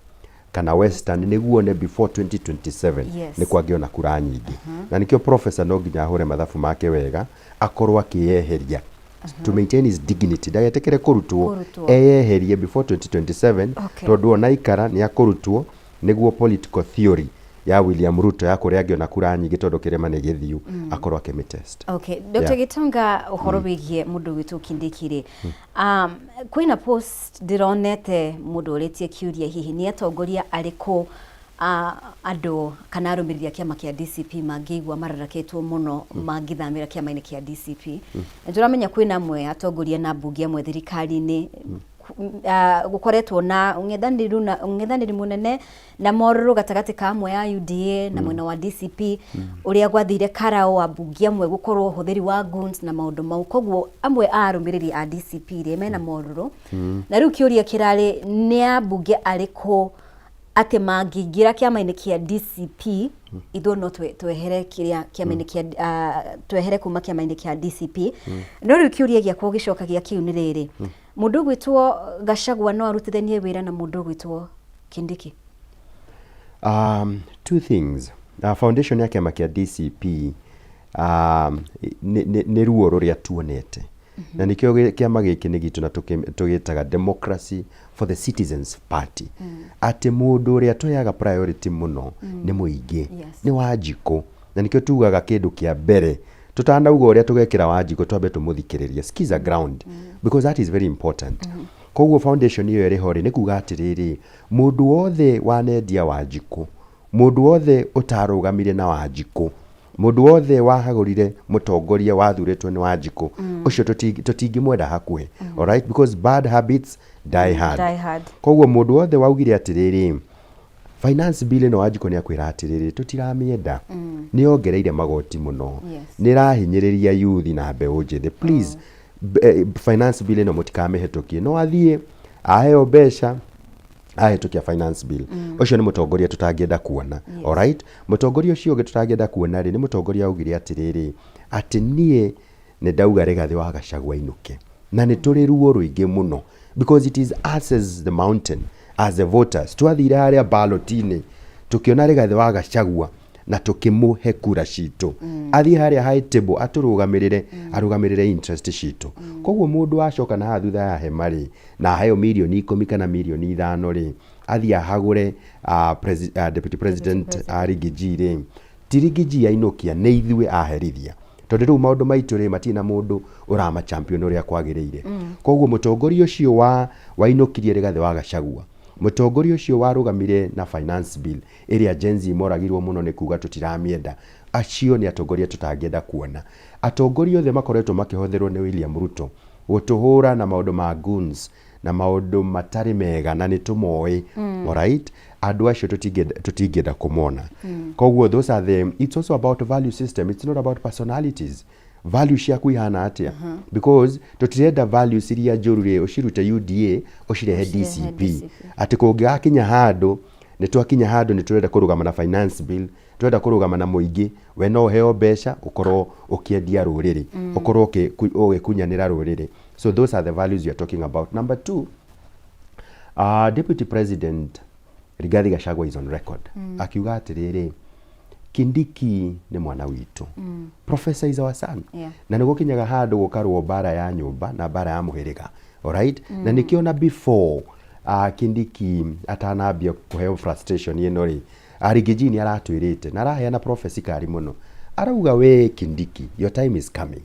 kana Western, nĩguo ne before 2027 nĩ kwangĩona kura nyingĩ. Na nĩkĩo professor no nginya ahũre mathabu make wega, akorwo akĩyeheria to maintain his dignity, ndagetĩkĩre kũrutwo. Kũrutwo. Eyeherie before 2027, tondũ ona ikara nĩ akũrutwo. Nĩguo political theory ya William Ruto ya kũrĩa angĩona kura nyingĩ, tondũ kĩrĩma nĩ gĩthiu, akorwo akĩmĩtest. Okay, Dr. Gitonga, ũhoro wĩgiĩ mũndũ witũ Kindiki rĩ, kwĩna post ndĩronete mũndũ ũrĩtie kĩũria, hihi nĩ atongoria arĩkũ andũ kana arũmĩrĩri a kĩama kĩa DCP mangĩigua mararakĩtwo mũno mangĩthamĩra kĩama-inĩ kĩa DCP? Nĩ tũramenya kwĩna amwe atongoria na mbunge amwe thirikari-inĩ gũkoretwo na ũng'ethanĩri mũnene na morũrũ gatagatĩ ka amwe a UDA na mwena wa DCP, ũrĩa gwathire karao ambunge amwe gũkorwo ũhũthĩri wa goons na maũndũ mau. Koguo amwe a arũmĩrĩri a DCP rĩ, mena morũrũ. Na rĩu kĩũria kĩrarĩ, nĩ ambunge arĩkũ atĩ mangĩingĩra kĩama-inĩ kĩa DCP, ithuĩ no twehere kĩrĩa kĩama-inĩ kĩa twehere kuma kĩama-inĩ kĩa DCP? No rĩu kĩũria gĩakwa gĩcokagia kĩu nĩ rĩrĩ, mũndũ ũgwĩtwo Gachagua no arutithanie wĩra na mũndũ ũgwĩtwo Kindiki? Two things. Foundation ya kĩama kĩa DCP nĩ ruo rũrĩa tuonete, na nĩkĩo kĩama gĩkĩ nĩ gitũ na tũgĩtaga Democracy for the Citizens Party, atĩ mũndũ ũrĩa tũheaga priority mũno nĩ mũingĩ, nĩ Wanjikũ. Na nĩkĩo tugaga kĩndũ kĩa mbere, tũtanauga ũrĩa tũgekĩra Wanjikũ, twambe tũmũthikĩrĩrie, skiza ground, because that is very important. Koguo foundation ĩyo ĩrĩ ho rĩ, nĩ kuga atĩrĩrĩ, mũndũ wothe wanendia Wanjikũ, mũndũ wothe ũtarũgamire na Wanjikũ. Mũndũ wothe wahagũrire mũtongoria wathurĩtwo nĩ Wanjikũ, ũcio tũtingĩmwenda hakuhĩ. Alright, because bad habits die hard. Die hard. Koguo mũndũ wothe waugire atĩrĩrĩ, finance bill ĩno, Wanjikũ nĩ akwĩra atĩrĩrĩ, tũtiramĩenda, nĩ yongereire magoti mũno, nĩ ĩrahinyĩrĩria youth na mbeũ njĩthĩ, please, finance bill ĩno mũtikamĩhetũkie. No athiĩ aheo mbeca ahĩtũkia finance bill. Ũcio nĩ mũtongoria tũtangĩenda kuona. Alright, mũtongoria ũcio ũngĩ tũtangĩenda kuona rĩ, nĩ mũtongoria augire atĩrĩrĩ, atĩ niĩ nĩ ndauga Rigathĩ wa Gachagua ainũke, na nĩ tũrĩ ruo rũingĩ mũno, because it is us as the mountain, as the voters, twathire harĩa ballot-inĩ tũkĩona Rigathĩ wa Gachagua na tũkĩmũhe kura citũ, athiĩ harĩa high table atũrũgamĩrĩre, arũgamĩrĩre interest citũ. Koguo mũndũ acoka na haha thutha ya hema rĩ, na aheo mirioni 10 kana mirioni 5 rĩ, athiĩ ahagũre deputy president, Riggy G rĩ, ti Riggy G ainũkia, nĩ ithuĩ aherithia, tondũ rĩu maũndũ maitũ rĩ, matirĩ na mũndũ ũrama champion ũrĩa kwagĩrĩire. Koguo mũtongoria ũcio wa wainũkirie Rigathĩ wa Gachagua, mũtongoria ũcio warũgamire na finance bill ĩrĩa Gen Z moragirwo mũno nĩ kuga tũtiramĩenda, acio nĩ atongoria tũtangĩenda kuona. Atongoria othe makoretwo makĩhũthĩrwo nĩ William Ruto gũtũhũra na maũndũ ma goons na maũndũ matarĩ mega, na nĩ tũmoĩ. Alright, andũ acio tũtingĩenda kũmona. Koguo those are the it's also about value system, it's not about personalities. Value ciaku ihana atĩa? Because tũtirenda values iria njũru rĩ, ũcirute UDA ũcirehe ũcirehe DCP. DCP. Atĩ kũngĩgakinya handũ, nĩ twakinya handũ nĩ tũrenda kũrũgama na finance bill, tũrenda kũrũgama na mũingĩ, we no ũheo mbeca ũkorwo ũkĩendia rũrĩrĩ, ũkorwo ũgĩkunyanĩra rũrĩrĩ. So those are the values you are talking about. Number two, Deputy President Rigathi Gachagua is on record akiuga atĩrĩrĩ, Kindiki nĩ mwana witũ, professor is our son. Na nĩ gũkinyaga handũ gũkarũo mbara ya nyũmba na mbara ya mũhĩrĩga, alright? Na nĩkĩo na before Kindiki atanambia kũheo frustration ĩno rĩ, Riggy G nĩ aratwĩrĩte na araheana prophecy kari mũno, arauga, "We Kindiki, your time is coming."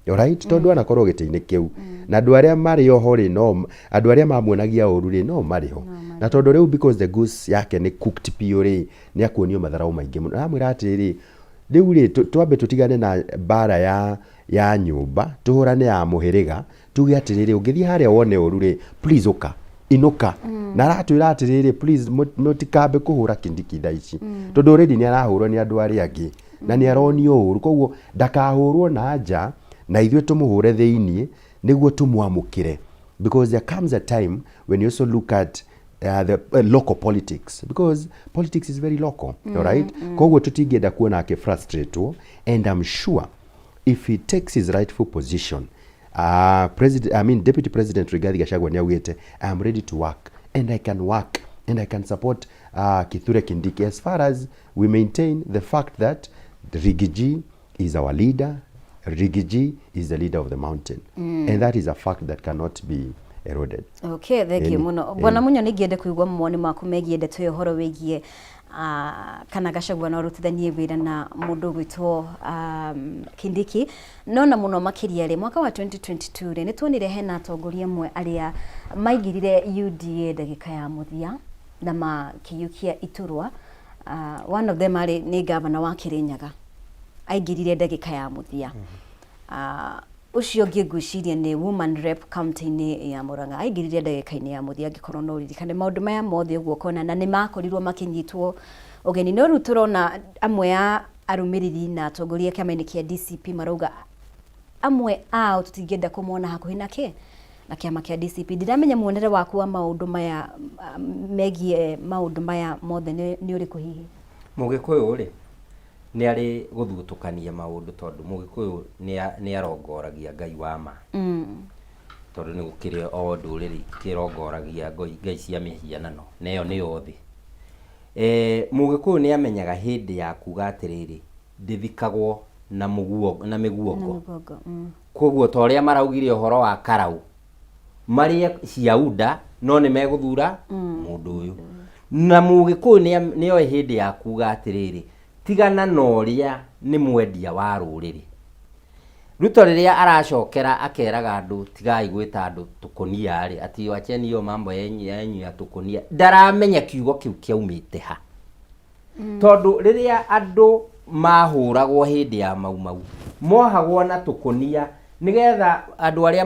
Alright, tondũ anakorwo gĩtĩ-inĩ kĩu na andũ arĩa marĩ oho rĩ, no andũ arĩa mamuonagia ũru rĩ, no marĩ ho, na tondũ rĩu because the goose yake nĩ cooked biũ rĩ, nĩ akuonio matharau maingĩ mũno. Aramwĩra atĩrĩrĩ, rĩu rĩ, twambe tũtigane na mbara ya nyũmba, tũhũrane ya mũhĩrĩga, tuge atĩrĩrĩ, ũngĩthiĩ harĩa wone ũru rĩ, please ũka inũka. Na aratwĩra atĩrĩrĩ, please, mũtikambe kũhũra Kindiki thaa ici, tondũ already nĩ arahũrwo nĩ andũ arĩa angĩ na nĩ aronio ũru. Koguo ndakahũrwo na nja na ithuĩ tũmũhũre thĩiniĩ nĩguo tũmwamũkĩre, because there comes a time when you also look at the local politics, because politics is very local, alright? Koguo tũtingĩenda kuona akĩfrustratwo, and I'm sure if he takes his rightful position, president, I mean, Deputy President Rigathi Gachagua nĩ augĩte, "I am ready to work and I can work and I can support Kithure Kindiki as far as we maintain the fact that Riggy G is our leader. Riggy G is the leader of the mountain," and that is a fact that cannot be eroded. Okay, thank you Ĩni, muno, bwana Munyo. Nĩ ngĩende kũigua mawoni maku megiĩ ndeto ĩyo, ũhoro wĩgiĩ kana Gachagua no arutithanie wĩra na mũndũ ũgwĩtwo Kindiki. No na mũno makĩria rĩ, mwaka wa 2022 rĩ, nĩ tuonire hena atongoria amwe arĩa maingĩrire UDA ndagĩka ya mũthia na makĩiyũkia iturwa. One of them arĩ nĩ gavana wa Kirinyaga, aingĩrire ndagĩka ya mũthia. Ũcio ũngĩ ngwĩciria nĩ woman rep county-inĩ ya Murang'a, aingĩrire ndagĩka-inĩ ya mũthia, angĩkorwo no ũririkane maũndũ maya mothe ũguo ũkona, na nĩ makorirwo makĩnyitwo ũgeni. No rĩu tũrona amwe a arũmĩrĩri na atongoria kĩama-inĩ kĩa DCP marauga amwe ao tũtingĩenda kũmona hakuhĩ na kĩ na kĩama kĩa DCP. Ndiramenya muonere waku wa maũndũ maya, megiĩ maũndũ maya mothe nĩ ũrĩkũ hihi? Mũgĩkũyũ rĩ, nĩ arĩ gũthutũkania maũndũ, tondũ mũgĩkũyũ nĩ arongoragia Ngai wa ma, tondũ nĩ gũkĩrĩ o ndũrĩrĩ ikĩrongoragia ngai cia mĩhianano, na ĩyo nĩyo thĩ. Mũgĩkũyũ nĩ amenyaga hĩndĩ ya kuga atĩrĩrĩ, ndĩthikagwo na mũguongo na na mĩguongo. Mĩgongo. Koguo ta ũrĩa maraugire ũhoro wa karau marĩe cia UDA, no nĩ megũthura mũndũ ũyũ, na mũgĩkũyũ nĩoĩ hĩndĩ ya kuga atĩrĩrĩ, tigana na ũrĩa nĩ mwendia wa rũrĩrĩ. Ruto rĩrĩa aracokera akeraga andũ, tigai gwĩta andũ tũkũnia rĩ, ati wacheni hiyo mambo yenyu ya tũkũnia, ndaramenya kiugo kĩu kĩaumĩte ha, tondũ rĩrĩa andũ Mahũragwo hĩndĩ ya Mau Mau mohagwo na tũkũnia nĩgetha andũ arĩa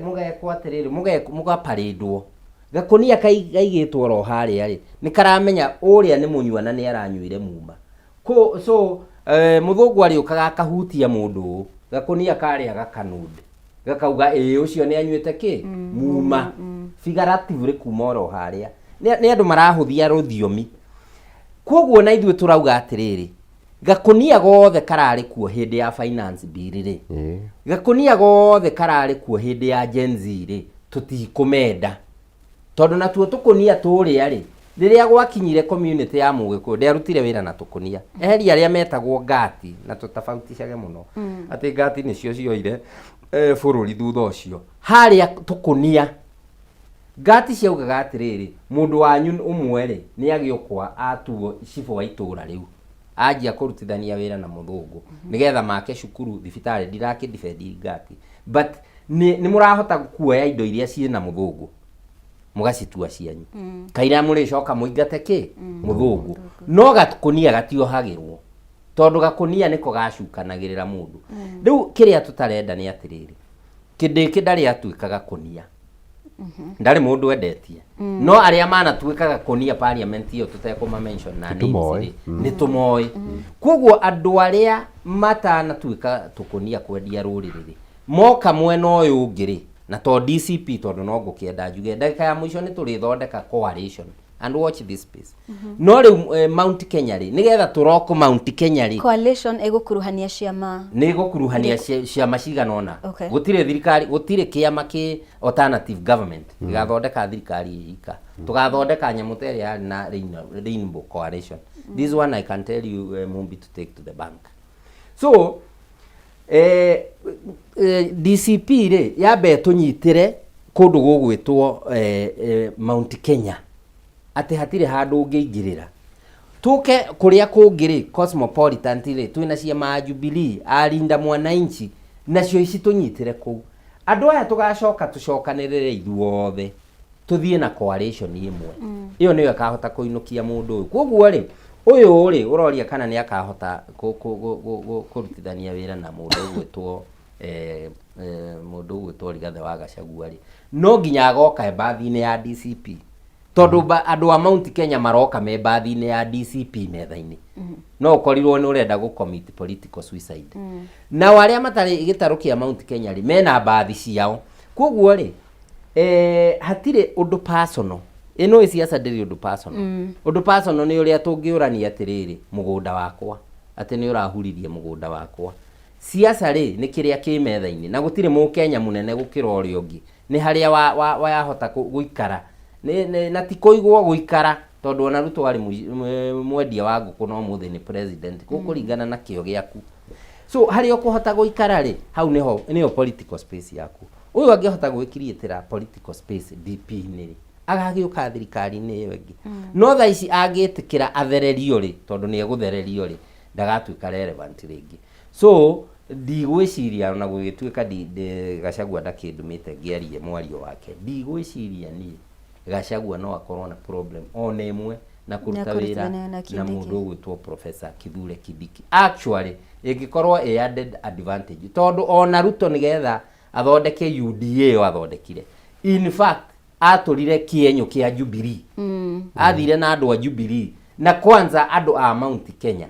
mũgekwo atĩrĩrĩ, mũgaparĩndwo. Gakũnia kaigĩtwo oro harĩa rĩ, nĩ karamenya ũrĩa nĩ mũnyua na nĩ aranyuire muma. So mũthũngũ arĩũkaga akahutia mũndũ ũũ, gakũnia karĩa gakanund gakauga ĩĩ ũcio nĩ anyuĩte kĩ muma, figuratively kuma oro harĩa. Nĩ andũ marahũthia rũthiomi. Koguo na ithuĩ tũrauga atĩrĩrĩ, gakũnia gothe kararĩ kuo hĩndĩ ya finance bill rĩ, gakũnia gothe kararĩ kuo hĩndĩ ya Gen Z rĩ, tũtikũmenda. Tondũ natuo tũkũnia tũrĩa rĩ, rĩrĩa gwakinyire community ya Mũgĩkũyũ, ndĩarutire wĩra na tũkũnia. Eheria arĩa metagwo ngati, na tũtabauticage mũno, atĩ ngati nĩcio cioire bũrũri thutha ũcio. Harĩa tũkũnia, ngati ciaugaga atĩrĩrĩ, mũndũ wanyu ũmwe rĩ, nĩ agĩũkwa atuo cibũ wa itũra rĩu. Anjia kũrutithania wĩra na mũthũngũ, nĩgetha make cukuru, thibitarĩ, ndirakĩ defend ngati. But nĩ mũrahota kuoya indo iria ciĩ na mũthũngũ, mũgacitua cianyu. Kaira mũrĩcoka mũingate kĩ? Mũthũngũ. No gakũnia gatiohagĩrwo, tondũ gakũnia nĩko gacukanagĩrĩra mũndũ. Rĩu kĩrĩa tũtarenda nĩ atĩrĩrĩ, Kindiki ndarĩ atuĩka gakũnia. Ndarĩ mũndũ endetie. No arĩa manatuĩka gakũnia parliament ĩyo tũtekũma mention na names Nĩtũmoĩ. rĩ, nĩtũmoĩ. Koguo andũ arĩa matanatuĩka tũkũnia kwendia rũrĩrĩ rĩ, moka mwena ũyũ ũngĩ rĩ, na to DCP, tondũ no ngũkĩenda njuge ndagĩka ya mũico nĩ tũrĩthondeka coalition and watch this space. No rĩu Mount Kenya rĩ, nĩgetha tũroko Mount Kenya rĩ, Coalition ĩgũkuruhania ciama nĩ gũkuruhania ciama cigana ũna. Gũtirĩ thirikari, gũtirĩ kĩama kĩ alternative government gĩgathondeka thirikari ĩ ika. Tũgathondeka nyamũ ta ĩrĩa yarĩ na Rainbow Coalition. This one I can tell you, Mumbi, to take to the bank. So DCP rĩ, yambe tũnyitĩre kũndũ gũgwĩtwo Mount Kenya, atĩ hatirĩ handũ ũngĩingĩrĩra. Tũke kũrĩa kũngĩ rĩ, cosmopolitan rĩ, twĩna ciama ya Jubilee, arinda mwananchi, nacio ici tũnyitĩre kũu. Andũ aya tũgacoka tũcokanĩrĩre ithuothe, tũthiĩ na coalition ĩmwe. Ĩyo nĩyo ĩkahota kũinũkia mũndũ ũyũ. Koguo rĩ, ũyũ rĩ, ũroria kana nĩ akahota kũrutithania wĩra na mũndũ ũgwĩtwo mũndũ ũgwĩtwo Rigathĩ wa Gachagua rĩ, no nginya agoka mbathi-inĩ ya DCP. Tondũ andũ a Mount Kenya maroka me mbathi-inĩ ya DCP metha-inĩ. No ũkorirwo nĩ ũrenda gũ commit political suicide. Nao arĩa matarĩ gĩtarũ kĩa Mount Kenya rĩ, mena mbathi ciao. Koguo rĩ, hatirĩ ũndũ personal. Ĩno ĩ siasa ndĩrĩ ũndũ personal. Ũndũ personal nĩ ũrĩa tũngĩũrania atĩrĩrĩ, mũgũnda wakwa, atĩ nĩ ũrahuririe mũgũnda wakwa. Siasa rĩ, nĩ kĩrĩa kĩ metha-inĩ, na gũtirĩ mũkenya mũnene gũkĩra ũrĩa ũngĩ. Nĩ harĩa wahota gũikara. Na ti kũigwo gũikara, tondũ ona Ruto arĩ mwendia wa ngũkũ no ũmũthĩ nĩ president. Gũkũringana na kĩo gĩaku. So harĩa ũkũhota gũikara rĩ, hau nĩho nĩyo political space yaku. Ũyũ angĩhota gwĩkiriĩtĩra political space DP-inĩ rĩ, agagĩũka thirikari-inĩ ĩyo ĩngĩ. No thaa ici angĩtĩkĩra athererio rĩ, tondũ nĩ egũthererio rĩ, ndagatuĩka relevant rĩngĩ. So ndigwĩciria ona gũgĩtuĩka Gachagua ndakĩndũmĩte ngĩarie mwario wake, ndigwĩciria niĩ Gachagua no akorwo na problem ona ĩmwe na kũruta wĩra na na Kindiki. Mũndũ ũgwĩtwo Professor Kithure Kindiki. Actually, ĩngĩkorwo ĩ added advantage, tondũ ona Ruto nĩgetha athondeke UDA ĩyo athondekire, in fact atũrire kĩenyũ kĩa Jubilee, athire na andũ a Jubilee na kwanza andũ a Mount Kenya.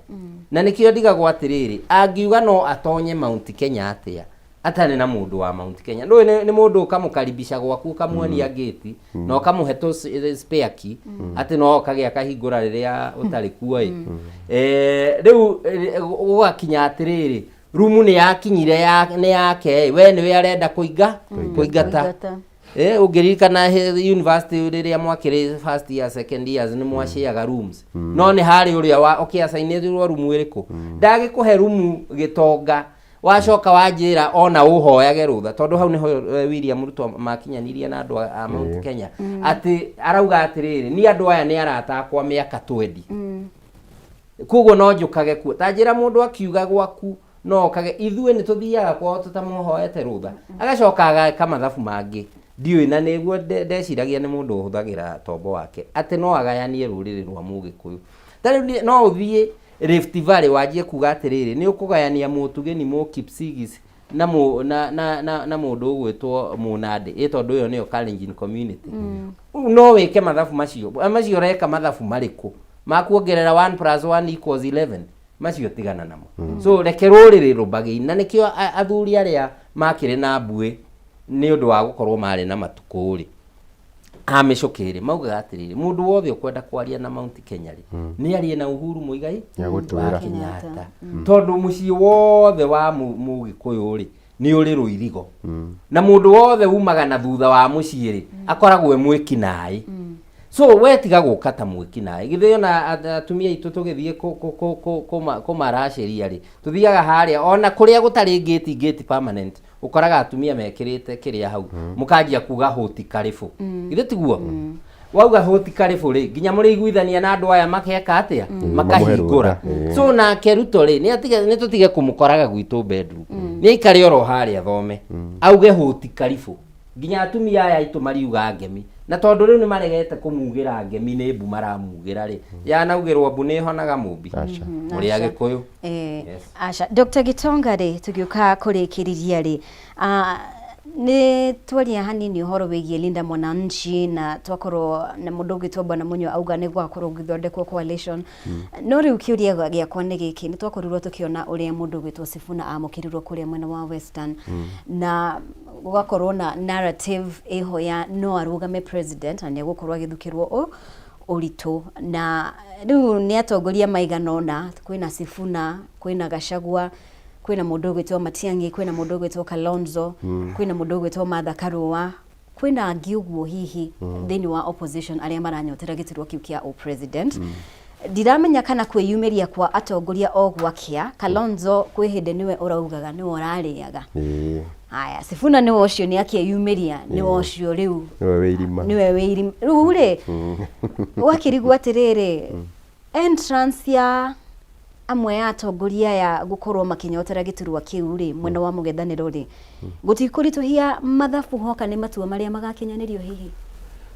Na nĩkĩo ndigagwo atĩrĩrĩ, angiuga no atonye Mount Kenya atĩa atarĩ na mũndũ wa Mount Kenya? Ndũĩ nĩ mũndũ ũkamũkaribisha gwaku, ũkamuonia gate na ũkamũhe tũ spare key atĩ no okage akahingũra rĩrĩa ũtarĩ kuo ĩ. Rĩu gũgakinya atĩrĩrĩ, rumu nĩ yakinyire ya, nĩ yake ĩ, we nĩwe arenda kũinga kũingata. Kũingata. Ũngĩririkana university rĩrĩa mwakĩrĩ first year, second years, nĩ mwacĩaga rooms, no nĩ harĩ ũrĩa wa ũkĩacainĩrwo rumu ĩrĩkũ, ndagĩkũhe rumu gĩtonga, wacoka wanjĩra ona ũhoyage rũtha, tondũ hau nĩho William Ruto makinyanirie na andũ a Mount Kenya, atĩ arauga atĩrĩrĩ, niĩ andũ aya nĩ arata akwa mĩaka 20, koguo no njũkage kuo. Ta njĩra, mũndũ akiuga gwaku no okage, ithuĩ nĩ tũthiaga kwao tũtamũhoete rũtha, agacoka ageka mathabu mangĩ ndiũĩ, na nĩguo ndeciragia nĩ mũndũ ũhũthagĩra tombo wake atĩ no agayanie rũrĩrĩ rwa Mũgĩkũyũ. Ta rĩu no ũthiĩ Rift Valley wanjie kuga atĩrĩrĩ, nĩ ũkũgayania Mũtugĩni, Mũkipsigis na mũ, na, na, na, na mũndũ ũgwĩtwo Mũnandĩ, ĩ tondũ ĩyo nĩyo Kalenjin community. No wĩke mathabu macio, macio ũreka mathabu marĩkũ ma kuongerera 1 plus 1 equals 11? Macio tigana namo. So reke rũrĩrĩ rũmbagĩi, na nĩkĩo athuri arĩa makĩrĩ na mbuĩ nĩ ũndũ wa gũkorwo marĩ na matukũ rĩ a mĩcũkĩ rĩ, maugaga atĩrĩrĩ, mũndũ wothe ũkwenda kwaria na Mount Kenya rĩ, nĩ arie na Uhuru Muigai Nĩagũtwĩra. wa Kenyatta, tondũ mũciĩ wothe wa Mũgĩkũyũ rĩ, nĩ ũrĩ rũirigo, na mũndũ wothe umaga na thutha wa mũciĩ rĩ, akoragwo e mwĩkinaĩ. So we tiga gũka ta mwĩkinaĩ. Githĩ ona atumia aitũ tũgĩthiĩ kũmaracĩria rĩ, tũthiaga harĩa ona kũrĩa gũtarĩ ngĩti, ngĩti permanent, ũkoraga atumia mekĩrĩte kĩrĩa hau, mũkanjia kuga hũti karĩbũ. Githĩ tiguo wauga hũti karĩbũ rĩ, nginya mũrĩiguithania na andũ aya makeka atĩa? Makahingũra. Mamũhe rũtha. So nake Ruto rĩ, nĩ atige, nĩ tũtige kũmũkoraga gwitũ bedroom, nĩ aikare oro harĩa, thome, auge hũti karibũ, nginya atumia aya aitũ mariuga ngemi. Na tondũ rĩu nĩ maregete kũmugĩra ngemi, nĩ mbu maramugĩra rĩ, yanaugĩrwo mbu nĩ ĩhonaga mũmbi. Aca. Mũrĩ Aca. Agĩkũyũ. Yes. Aca. Dr. Gitonga rĩ, tũgĩũka kũrĩkĩrĩria rĩ, nĩ twaria hanini ũhoro wĩgiĩ Linda Mwananchi, na twakorwo na mũndũ ũgwĩtwo Bwana Munyo auga nĩ gwakorwo gũgĩthondekwo coalition. No rĩu kĩũria gĩakwa nĩ gĩkĩ: nĩ twakorirwo tũkĩona ũrĩa mũndũ ũgwĩtwo Sifuna amũkĩrirwo kũrĩa mwena wa Western, na gũgakorwo na narrative ĩho ya no arũgame president na nĩ egũkorwo agĩthukĩrwo ũritũ. Na rĩu nĩ atongoria maigana ũna, kwĩna Sifuna, kwĩna Gachagua, kwĩna mũndũ ũgwĩtwo Matiang'i, kwĩna mũndũ ũgwĩtwo Kalonzo, kwĩna mũndũ ũgwĩtwo Martha Karua, kwĩna angĩ ũguo hihi thĩinĩ wa opposition arĩa maranyotera gĩturwa kĩu kĩa president. Ndiramenya kana kwĩyumĩria kwa atongoria o gwakĩa. Kalonzo kwĩ hĩndĩ nĩwe ũraugaga nĩwe ũrarĩaga. Haya, Sifuna nĩwe ũcio nĩ akĩyumĩria, nĩwe ũcio rĩu Nĩwe wĩ irima. Nĩwe wĩ irima rĩu rĩ. Ũgakĩrigwo atĩrĩrĩ, entrance ya amwe ya atongoria aya gũkorwo makĩnyotera gĩturwa kĩu rĩ, mwena wa mũng'ethanĩro rĩ, gũtikũritũhia mathabu hoka nĩ matua marĩa magakinyanĩrio hihi?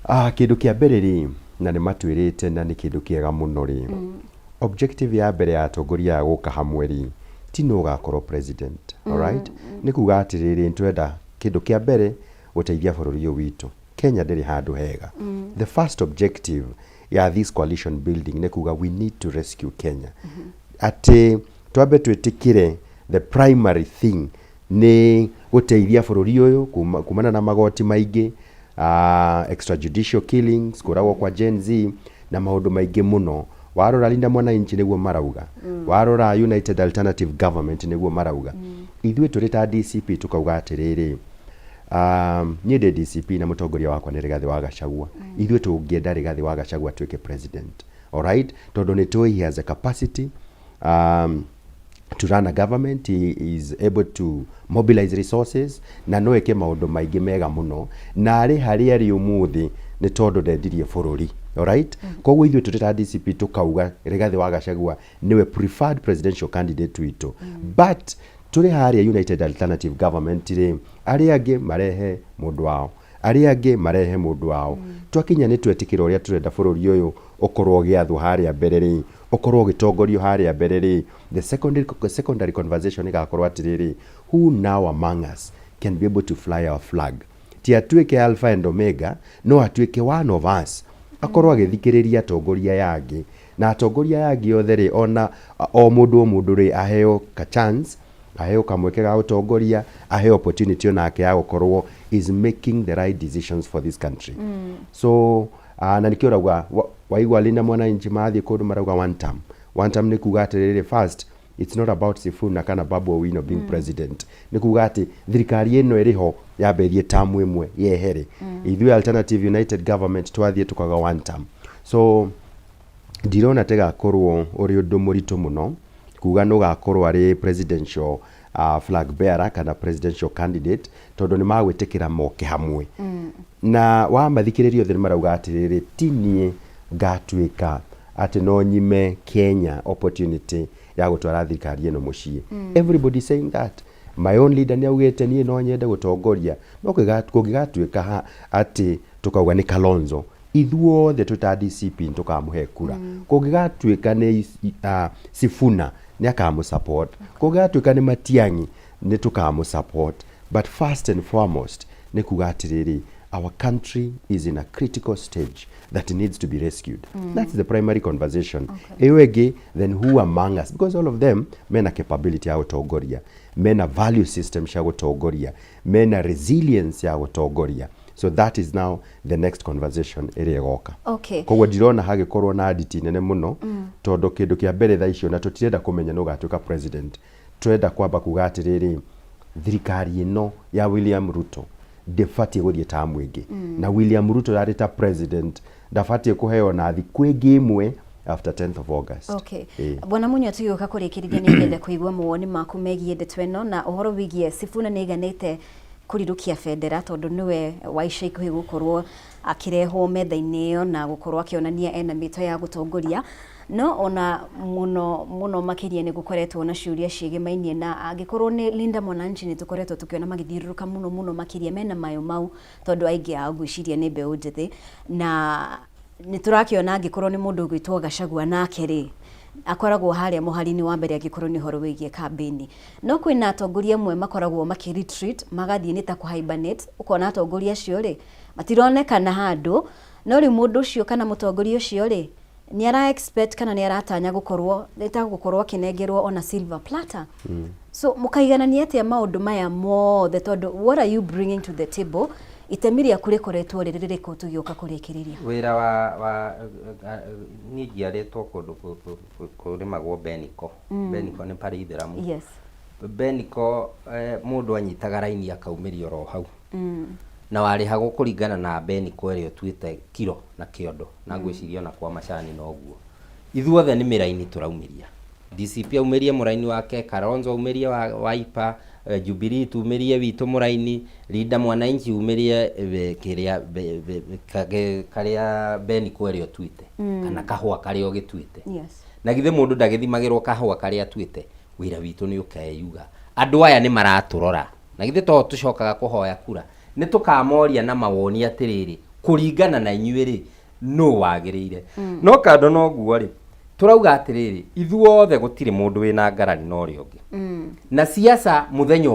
Ah, kĩndũ kĩa mbere rĩ, na nĩ matwĩrĩte, na nĩ kĩndũ kĩega mũno rĩ, objective ya mbere ya atongoria aya gũka hamwe rĩ, ti nũ ũgakorwo president. Alright, nĩ kuga atĩrĩrĩ, nĩtũrenda kĩndũ kĩa mbere gũteithia bũrũri ũyũ witũ. Kenya ndĩrĩ handũ hega. The first objective ya this coalition building nĩ kuga we need to rescue Kenya, atĩ twambe twĩtĩkĩre the primary thing nĩ gũteithia bũrũri ũyũ kumana na magoti maingĩ, extrajudicial killings, kũragwo kwa Gen Z na maũndũ maingĩ mũno. Warora Linda Mwananchi nĩguo marauga, warora United Alternative Government nĩguo marauga. Ithuĩ tũrĩ ta DCP tukauga atĩrĩrĩ, niĩ ndĩ DCP na mũtongoria wakwa nĩ Rigathĩ wa Gachagua. Ithuĩ tũngĩenda Rigathĩ wa Gachagua atuĩke president, alright, tondũ nĩ tũĩ he has a capacity to run a government. He is able to mobilize resources na no eke maũndũ maingĩ mega mũno, na arĩ harĩa arĩ ũmũthĩ nĩ tondũ ndendirie bũrũri. Alright, koguo ithuĩ tũrĩ ta DCP tukauga Rigathĩ wa Gachagua nĩwe preferred presidential candidate witũ. But tũrĩ harĩa United Alternative Government rĩ, arĩa angĩ marehe mũndũ wao, arĩa angĩ marehe mũndũ wao. Twakinya nĩ twetĩkĩra ũrĩa tũrenda bũrũri ũyũ ũkorwo ũgĩathwo harĩa mbere rĩ, ũkorwo ũgĩtongorio harĩa mbere rĩ, the secondary conversation ĩgakorwo atĩrĩrĩ, who now among us can be able to fly our flag? Ti atuĩke alpha and omega, no atuĩke one of us, akorwo agĩthikĩrĩria atongoria aya angĩ, na atongoria aya angĩ othe rĩ, ona o mũndũ o mũndũ rĩ, aheo ka chance, aheo kamweke ga ũtongoria, aheo opportunity onake ya gũkorwo is making the right decisions for this country. So na nĩkĩo ũrauga waigua Linda Mwananchi mathiĩ kũndũ marauga one term, one term. Nĩ kuga atĩrĩrĩ, first, it's not about Sifuna kana Babu Owino being president. Nĩ kuga atĩ thirikari ĩno ĩrĩ ho yambe ĩthiĩ term ĩmwe yehere. Ithuĩ Alternative United Government twathiĩ tukaga one term. So ndirona tegakorwo ũrĩ ũndũ mũritũ mũno kuga nĩ ũgakorwo arĩ presidential flag bearer kana presidential candidate, tondũ nĩ magwĩtĩkĩra moke hamwe. Na wamathikĩrĩria othe nĩ marauga atĩrĩrĩ, ti niĩ ngatuĩka atĩ no nyime Kenya opportunity ya gũtwara thirikari ĩno mũciĩ. Everybody saying that. My own leader nĩ augĩte niĩ no nyende gũtongoria, no kũngĩgatuĩka atĩ tũkauga nĩ Kalonzo, Ithuothe twĩ ta DCP nĩ tũkamũhe kura. Kũngĩgatuĩka nĩ Sifuna nĩ akamũ support. Kũngĩgatuĩka nĩ Matiang'i nĩ tũkamũ support. But first and foremost nĩ kuga atĩrĩrĩ, our country is in a critical stage that needs to be rescued. That's the primary conversation. Ĩyo ĩngĩ, then who among us, because all of them mena capability ya gũtongoria, mena value system cia gũtongoria, mena resilience ya gũtongoria. So that is now the next conversation ĩrĩa ĩgoka. Koguo ndirona hagĩkorwo na nditi nene mũno, tondũ kĩndũ kĩa mbere thaa icio na tũtirenda kũmenya nũ ũgatuĩka president, tũrenda kwamba kuga atĩrĩrĩ, thirikari ĩno ya William Ruto ndĩbatiĩ gũthiĩ tamu ĩngĩ, na William Ruto arĩ ta president ndabatiĩ kũheo na thikũ ĩngĩ ĩmwe after 10th of August. Okay. Bwana Munyua, tũgĩũka kũrĩkĩrĩria, nĩ ngenda kũigua mawoni maku megiĩ ndeto ĩno na ũhoro wĩgiĩ Sifuna nĩ aiganĩte kũrirũkia bendera, tondũ nĩwe wa ica ikuhĩ gũkorwo akĩrehwo metha-inĩ ĩyo na gũkorwo akĩonania ena mĩto ya gũtongoria. No ona mũno mũno makĩria nĩ gũkoretwo na ciũria ciĩgĩmainie na angĩkorwo nĩ Linda Mwananchi, nĩ tũkoretwo tũkĩona magĩthiũrũrũka mũno mũno makĩria mena mayo mau, tondũ aingĩ ao ngwĩciria nĩ mbeũ njĩthĩ, na nĩ tũrakĩona angĩkorwo nĩ mũndũ ũgwĩtwo Gachagua, nake rĩ akoragwo harĩa mũhari-inĩ wa mbere angĩkorwo nĩ ũhoro wĩgiĩ kambĩini. No kwĩna atongoria amwe makoragwo makĩ retreat, magathiĩ nĩ ta kũ hibernate, ũkona atongoria acio rĩ matironekana handũ. No rĩu mũndũ ũcio kana mũtongoria ũcio rĩ nĩ ara expect kana nĩ aratanya gũkorwo nĩ ta gũkorwo akĩnengerwo ona silver platter. So mũkaiganania atĩa maũndũ maya mothe, tondũ what are you bringing to the table? Itemi rĩaku rĩkoretwo rĩrĩ rĩrĩkũ tũgĩũka kũrĩkĩrĩria? Wĩra wa niĩ njiarĩtwo kũndũ kũrĩmagwo beniko. Beniko nĩ parĩ ithĩramu. Beniko, mũndũ anyitaga raini akaumĩria oro hau, na warĩhagwo kũringana na beniko ĩrĩa ũtuĩte kiro na kĩondo, na ngwĩciria ona kwa macani noguo. Ithuothe nĩ mĩraini tũraumĩria. DCP aumĩrie mũraini wake, Kalonzo aumĩrie wa Wiper, Jubilee tumĩrie witũ mũraini, Linda Mwananchi umĩrie kĩrĩa karĩa beniko ĩrĩa ũtuĩte kana kahũa karĩa ũgĩtuĩte. Na githĩ mũndũ ndagĩthimagĩrwo kahũa karĩa atuĩte? Wĩra witũ nĩ ũkeyuga. Andũ aya nĩ maratũrora, na githĩ to tũcokaga kũhoya kura? Nĩ tũkamoria na mawoni atĩrĩrĩ, kũringana na inyuĩ rĩ, nũ wagĩrĩire? No kando na ũguo rĩ, tũrauga atĩrĩrĩ, ithuothe gũtirĩ mũndũ wĩna ngarari na ũrĩa ũngĩ. Na siasa, mũthenya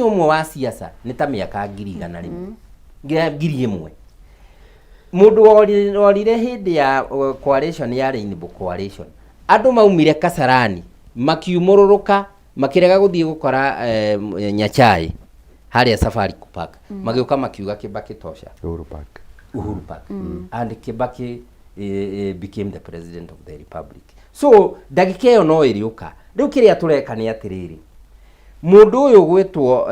ũmwe wa siasa nĩ ta mĩaka 100,000, 1,000. Mũndũ worire hĩndĩ ya coalition ya Rainbow Coalition, andũ maumire Kasarani makiumũrũrũka, makĩrega gũthiĩ gũkora Nyachae harĩa Safari Park, magĩũka makiuga Kibaki tosha. Uhuru Park. Uhuru Park. And Kibaki became the president of the republic. So ndagĩka ĩyo no ĩrĩũka. Rĩu kĩrĩa tũreka nĩ atĩrĩrĩ, mũndũ ũyũ gwĩtwo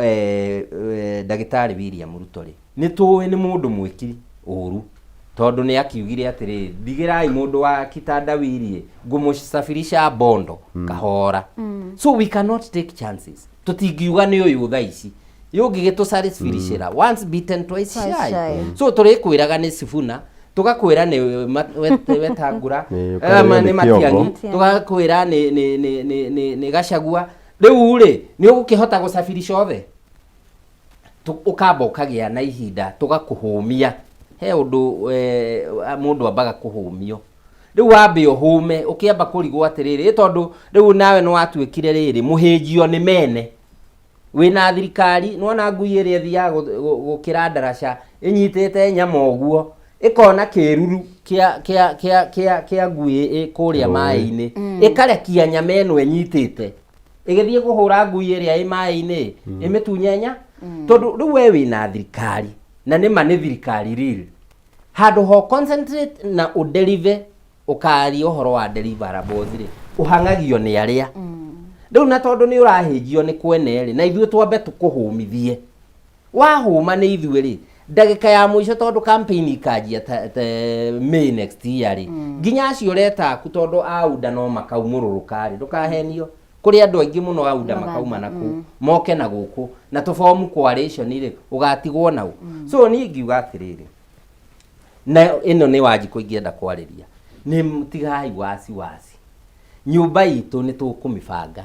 ndagĩtarĩ William Ruto rĩ, nĩ tũĩ nĩ mũndũ mwĩki ũru, tondũ nĩ akiugire atĩrĩrĩ, ndigĩrai mũndũ wa kitandawiri ngũmũsafirisha Bondo kahora. So we cannot take chances. Tũtingiuga nĩ ũyũ thaa ici yũngĩgĩtũcariciricĩra. Once bitten, twice twice shy. Shy. So tũrĩkwĩraga nĩ Sifuna, tũgakwĩra nĩ Wetangula, Nĩ ma- ũkarĩra nĩ nĩ Matiang'i, Kĩongo. tũgakwĩra nĩ Gachagua. Rĩu rĩ, nĩ ũgũkĩhota gũcabirisha othe? Ũkamba ũkagĩa na ihinda tũgakũhũmia. He ũndũ mũndũ ambaga kũhũmio. Rĩu wambe ũhũme, ũkĩamba kũrigwo atĩrĩrĩ, ĩ tondũ rĩu nawe nĩ watuĩkire rĩrĩ mũhĩnjio nĩ mene wĩna thirikari. Nĩwona ngui ĩrĩa ĩthiaga gũkĩra ndaraca ĩnyitĩte nyama ũguo, ĩkona kĩruru kĩa ngui ĩ kũrĩa Rũĩ. maĩ-inĩ, ĩkarekia nyama ĩno ĩnyitĩte, ĩgĩthiĩ kũhũra ngui ĩrĩa ĩ maĩ-inĩ, ĩmĩtunye nya. Tondũ rĩu we wĩna thirikari, na nĩma nĩ thirikari real, handũ ho concentrate na ũdeliver, ũkaria ũhoro wa deliverables rĩ, ũhang'agio nĩ arĩa rĩu. Na tondũ nĩ ũrahĩnjio nĩ kwene rĩ, na ithuĩ twambe tũkũhũmithie. Wahũma nĩ ithuĩ rĩ, ndagĩka ya mũico, tondũ campaign ikanjia ta May next year rĩ, nginya acio ũreta aku, tondũ aunda no makaumũrũrũka rĩ, ndũkahenio, kũrĩ andũ aingĩ mũno aunda makauma na kũu moke na gũkũ na tũbomu coalition rĩ, ũgatigwo nau. So niĩ ingiuga atĩrĩrĩ, na ĩno nĩ Wanjikũ ingĩenda kwarĩria, nĩ tigai wasi wasi, nyũmba itũ nĩ tũkũmĩbanga.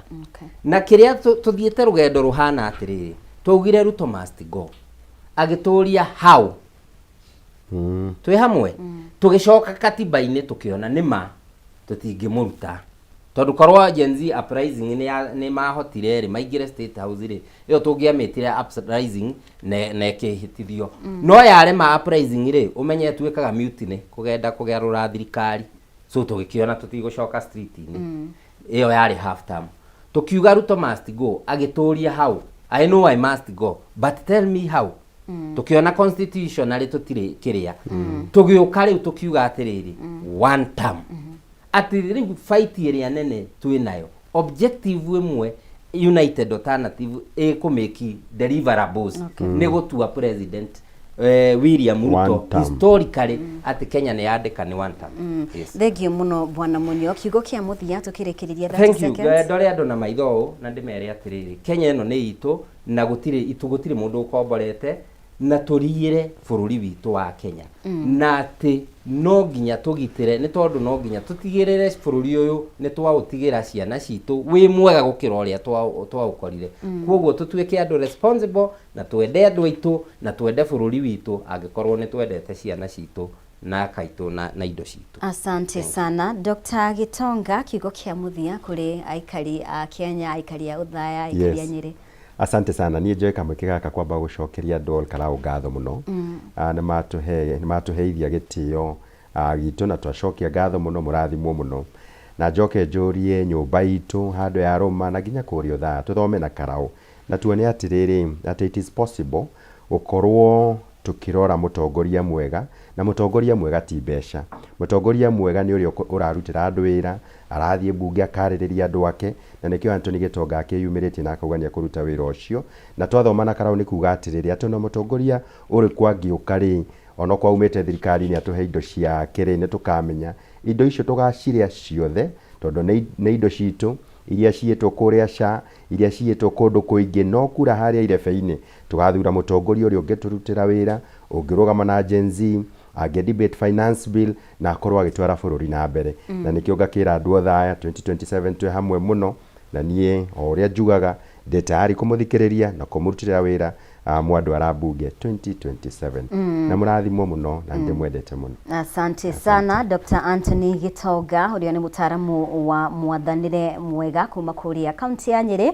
Na kĩrĩa tũthiĩte rũgendo rũhana atĩrĩrĩ, twaugire Ruto must go, agĩtũria how. Twĩ hamwe tũgĩcoka katiba-inĩ, tũkĩona nĩma tũtingĩmũruta, tondũ korwo Gen Z uprising nĩ mahotire rĩ maingĩre State House rĩ, ĩyo tũngĩamĩtire uprising na ĩkĩhĩtithio. No yarema uprising rĩ, ũmenye ĩtuĩkaga mutiny, kũgenda kũgarũra thirikari. So tũgĩkĩona tũtigũcoka street-inĩ. Ĩyo yarĩ half term. Tukiuga Ruto must go, agĩtũria how. I know I must go, but tell me how. Tukiona constitutionally tũtirĩ kĩrĩa. Tũgĩũka rĩu tũkiuga atĩrĩrĩ, one term, atĩ rĩu fight ĩrĩa nene twĩ nayo, objective ĩmwe United Alternative ĩkũmĩki deliverables nĩ gũtua President William Ruto One term. historically atĩ Kenya nĩ yandĩka nĩ one term. Yes. Thank you mũno, Bwana Munyo. Kiugo kĩa mũthia tũkĩrĩkĩrĩria, 30 Thank you. seconds. Ndore andũ na maitho ũũ na ndĩmere atĩrĩrĩ, Kenya ĩno nĩ itũ na gũtirĩ itu, gũtirĩ mũndũ ũkomborete, na tũriĩre bũrũri witũ wa Kenya, na atĩ no nginya tũgitĩre, nĩ tondũ no nginya tũtigĩrĩre bũrũri ũyũ nĩ twaũtigĩra ciana citũ wĩ mwega gũkĩra ũrĩa twaũkorire. Koguo tũtuĩke andũ responsible na twende andũ aitũ na twende bũrũri witũ, angĩkorwo nĩ twendete ciana citũ na kaitũ na indo citũ. Asante sana. Dr. Gitonga, kiugo kĩa mũthia kũrĩ aikari a Kenya, aikari a Othaya, aikari a Nyĩrĩ. Asante sana. Niĩ njoe kamweke gaka kwamba gũcokeria andũ Ol Kalou ngatho mũno. Nĩ matũheithia gĩtĩo gitũ na twacokia ngatho mũno, mũrathimwo mũno. Na njoke njũrie nyũmba itũ handũ ya rũma na nginya kũrĩa Othaya tũthome na Karau na tuone atĩrĩrĩ, atĩ it is possible gũkorwo tũkĩrora mũtongoria mwega. Na mũtongoria mwega ti mbeca. Mũtongoria mwega nĩ ũrĩa ũrarutĩra andũ wĩra, arathiĩ mbunge akarĩrĩria andũ ake, na nĩkĩo Anthony Gĩtonga akĩyumĩrĩtie na akauga nĩ ekũruta wĩra ũcio. Na twathoma na Karau nĩ kuga atĩrĩrĩ, atĩ ona mũtongoria ũrĩkũ angĩũka rĩ, onokorwo aumĩte thirikari-inĩ atũhe indo ciake rĩ, nĩ tũkamenya indo icio tũgacirĩa ciothe, tondũ nĩ indo citũ iria ciĩtwo kũrĩa SHA, iria ciĩtwo kũndũ kũingĩ. No kura harĩa irebe-inĩ tũgathura mũtongoria ũrĩa ũngĩtũrutĩra wĩra, ũngĩrũgama na Gen Z, angĩ debate finance bill na akorwo agĩtwara bũrũri na mbere. Na nĩkĩo ngakĩra andũ Othaya 2027 twĩ hamwe mũno, na niĩ o ũrĩa njugaga ndĩ tayari kũmũthikĩrĩria na kũmũrutĩra wĩra mwandwara mbunge 2027. Na mũrathimwo mũno na nĩndĩmwendete mũno. Asante sana, Dr. Anthony Gitonga, ũrĩa nĩ mũtaaramu wa mwathanĩre mwega kuma kũrĩa kaunti ya Nyĩrĩ,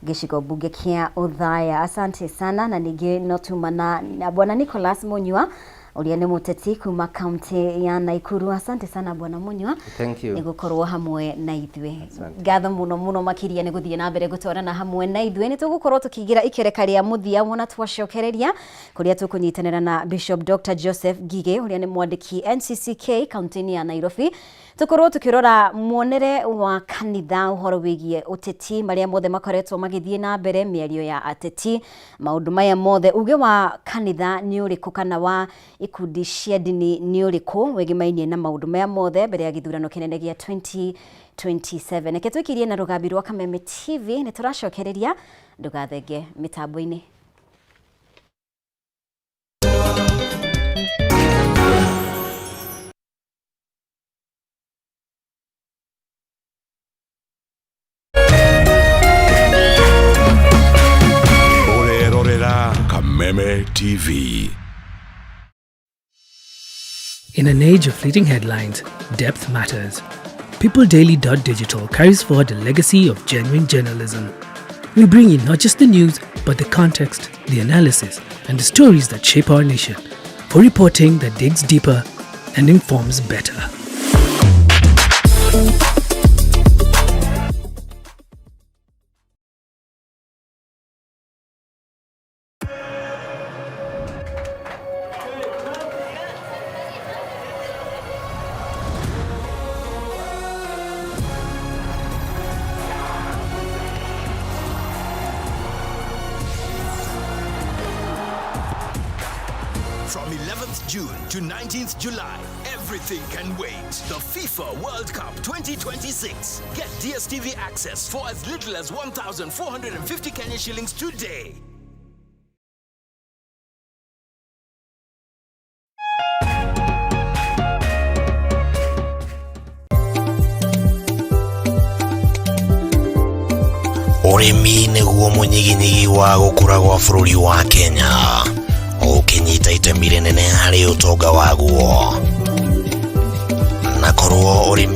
gĩcigo mbunge kĩa Othaya. Asante sana. Na ningĩ no tuma na Bwana Nicholas Munyua, ũrĩa nĩ mũteti kuma kaunti ya Naikuru. Asante sana, Bwana Munyua. Thank you. Nĩ gũkorwo hamwe na ithuĩ. Asante. Ngatho mũno mũno makĩria nĩ gũthiĩ na mbere gũtwarana hamwe na ithuĩ. Nĩ tũgũkorwo tũkĩingĩra ikereka rĩa mũthia wona twacokereria, kũrĩa tũkũnyitanĩra na Bishop Dr. Joseph Ngigĩ, ũrĩa nĩ mwandĩki NCCK kaunti-inĩ ya Nairobi, tũkorwo tũkĩrora muonere wa kanitha ũhoro wĩgiĩ ũteti, marĩa mothe makoretwo magĩthiĩ na mbere, mĩario ya ateti, maũndũ maya mothe, uge wa kanitha nĩ ũrĩkũ kana wa ikundi cia ndini nĩ ũrĩkũ wĩgĩmainie na maũndũ maya mothe mbere ya gĩthurano kĩnene gĩa 2027. Reke twĩkirie na rũgambi rwa Kameme TV. Nĩ tũracokereria, ndũgathenge mĩtambo-inĩ. Ũrerorera Kameme TV. In an age of fleeting headlines, depth matters. PeopleDaily.digital carries forward the legacy of genuine journalism. We bring you not just the news, but the context, the analysis, and the stories that shape our nation, for reporting that digs deeper and informs better. From 11th June to 19th July, everything can wait. The FIFA World Cup 2026. Get DSTV access for as little as 1,450 Kenya shillings today. Ũrĩmi nĩguo mũnyiginyigi wa gũkũra gwa bũrũri wa Kenya. Ũkĩnyita itemi rĩnene harĩ ũtonga waguo na korwo ũrĩmi.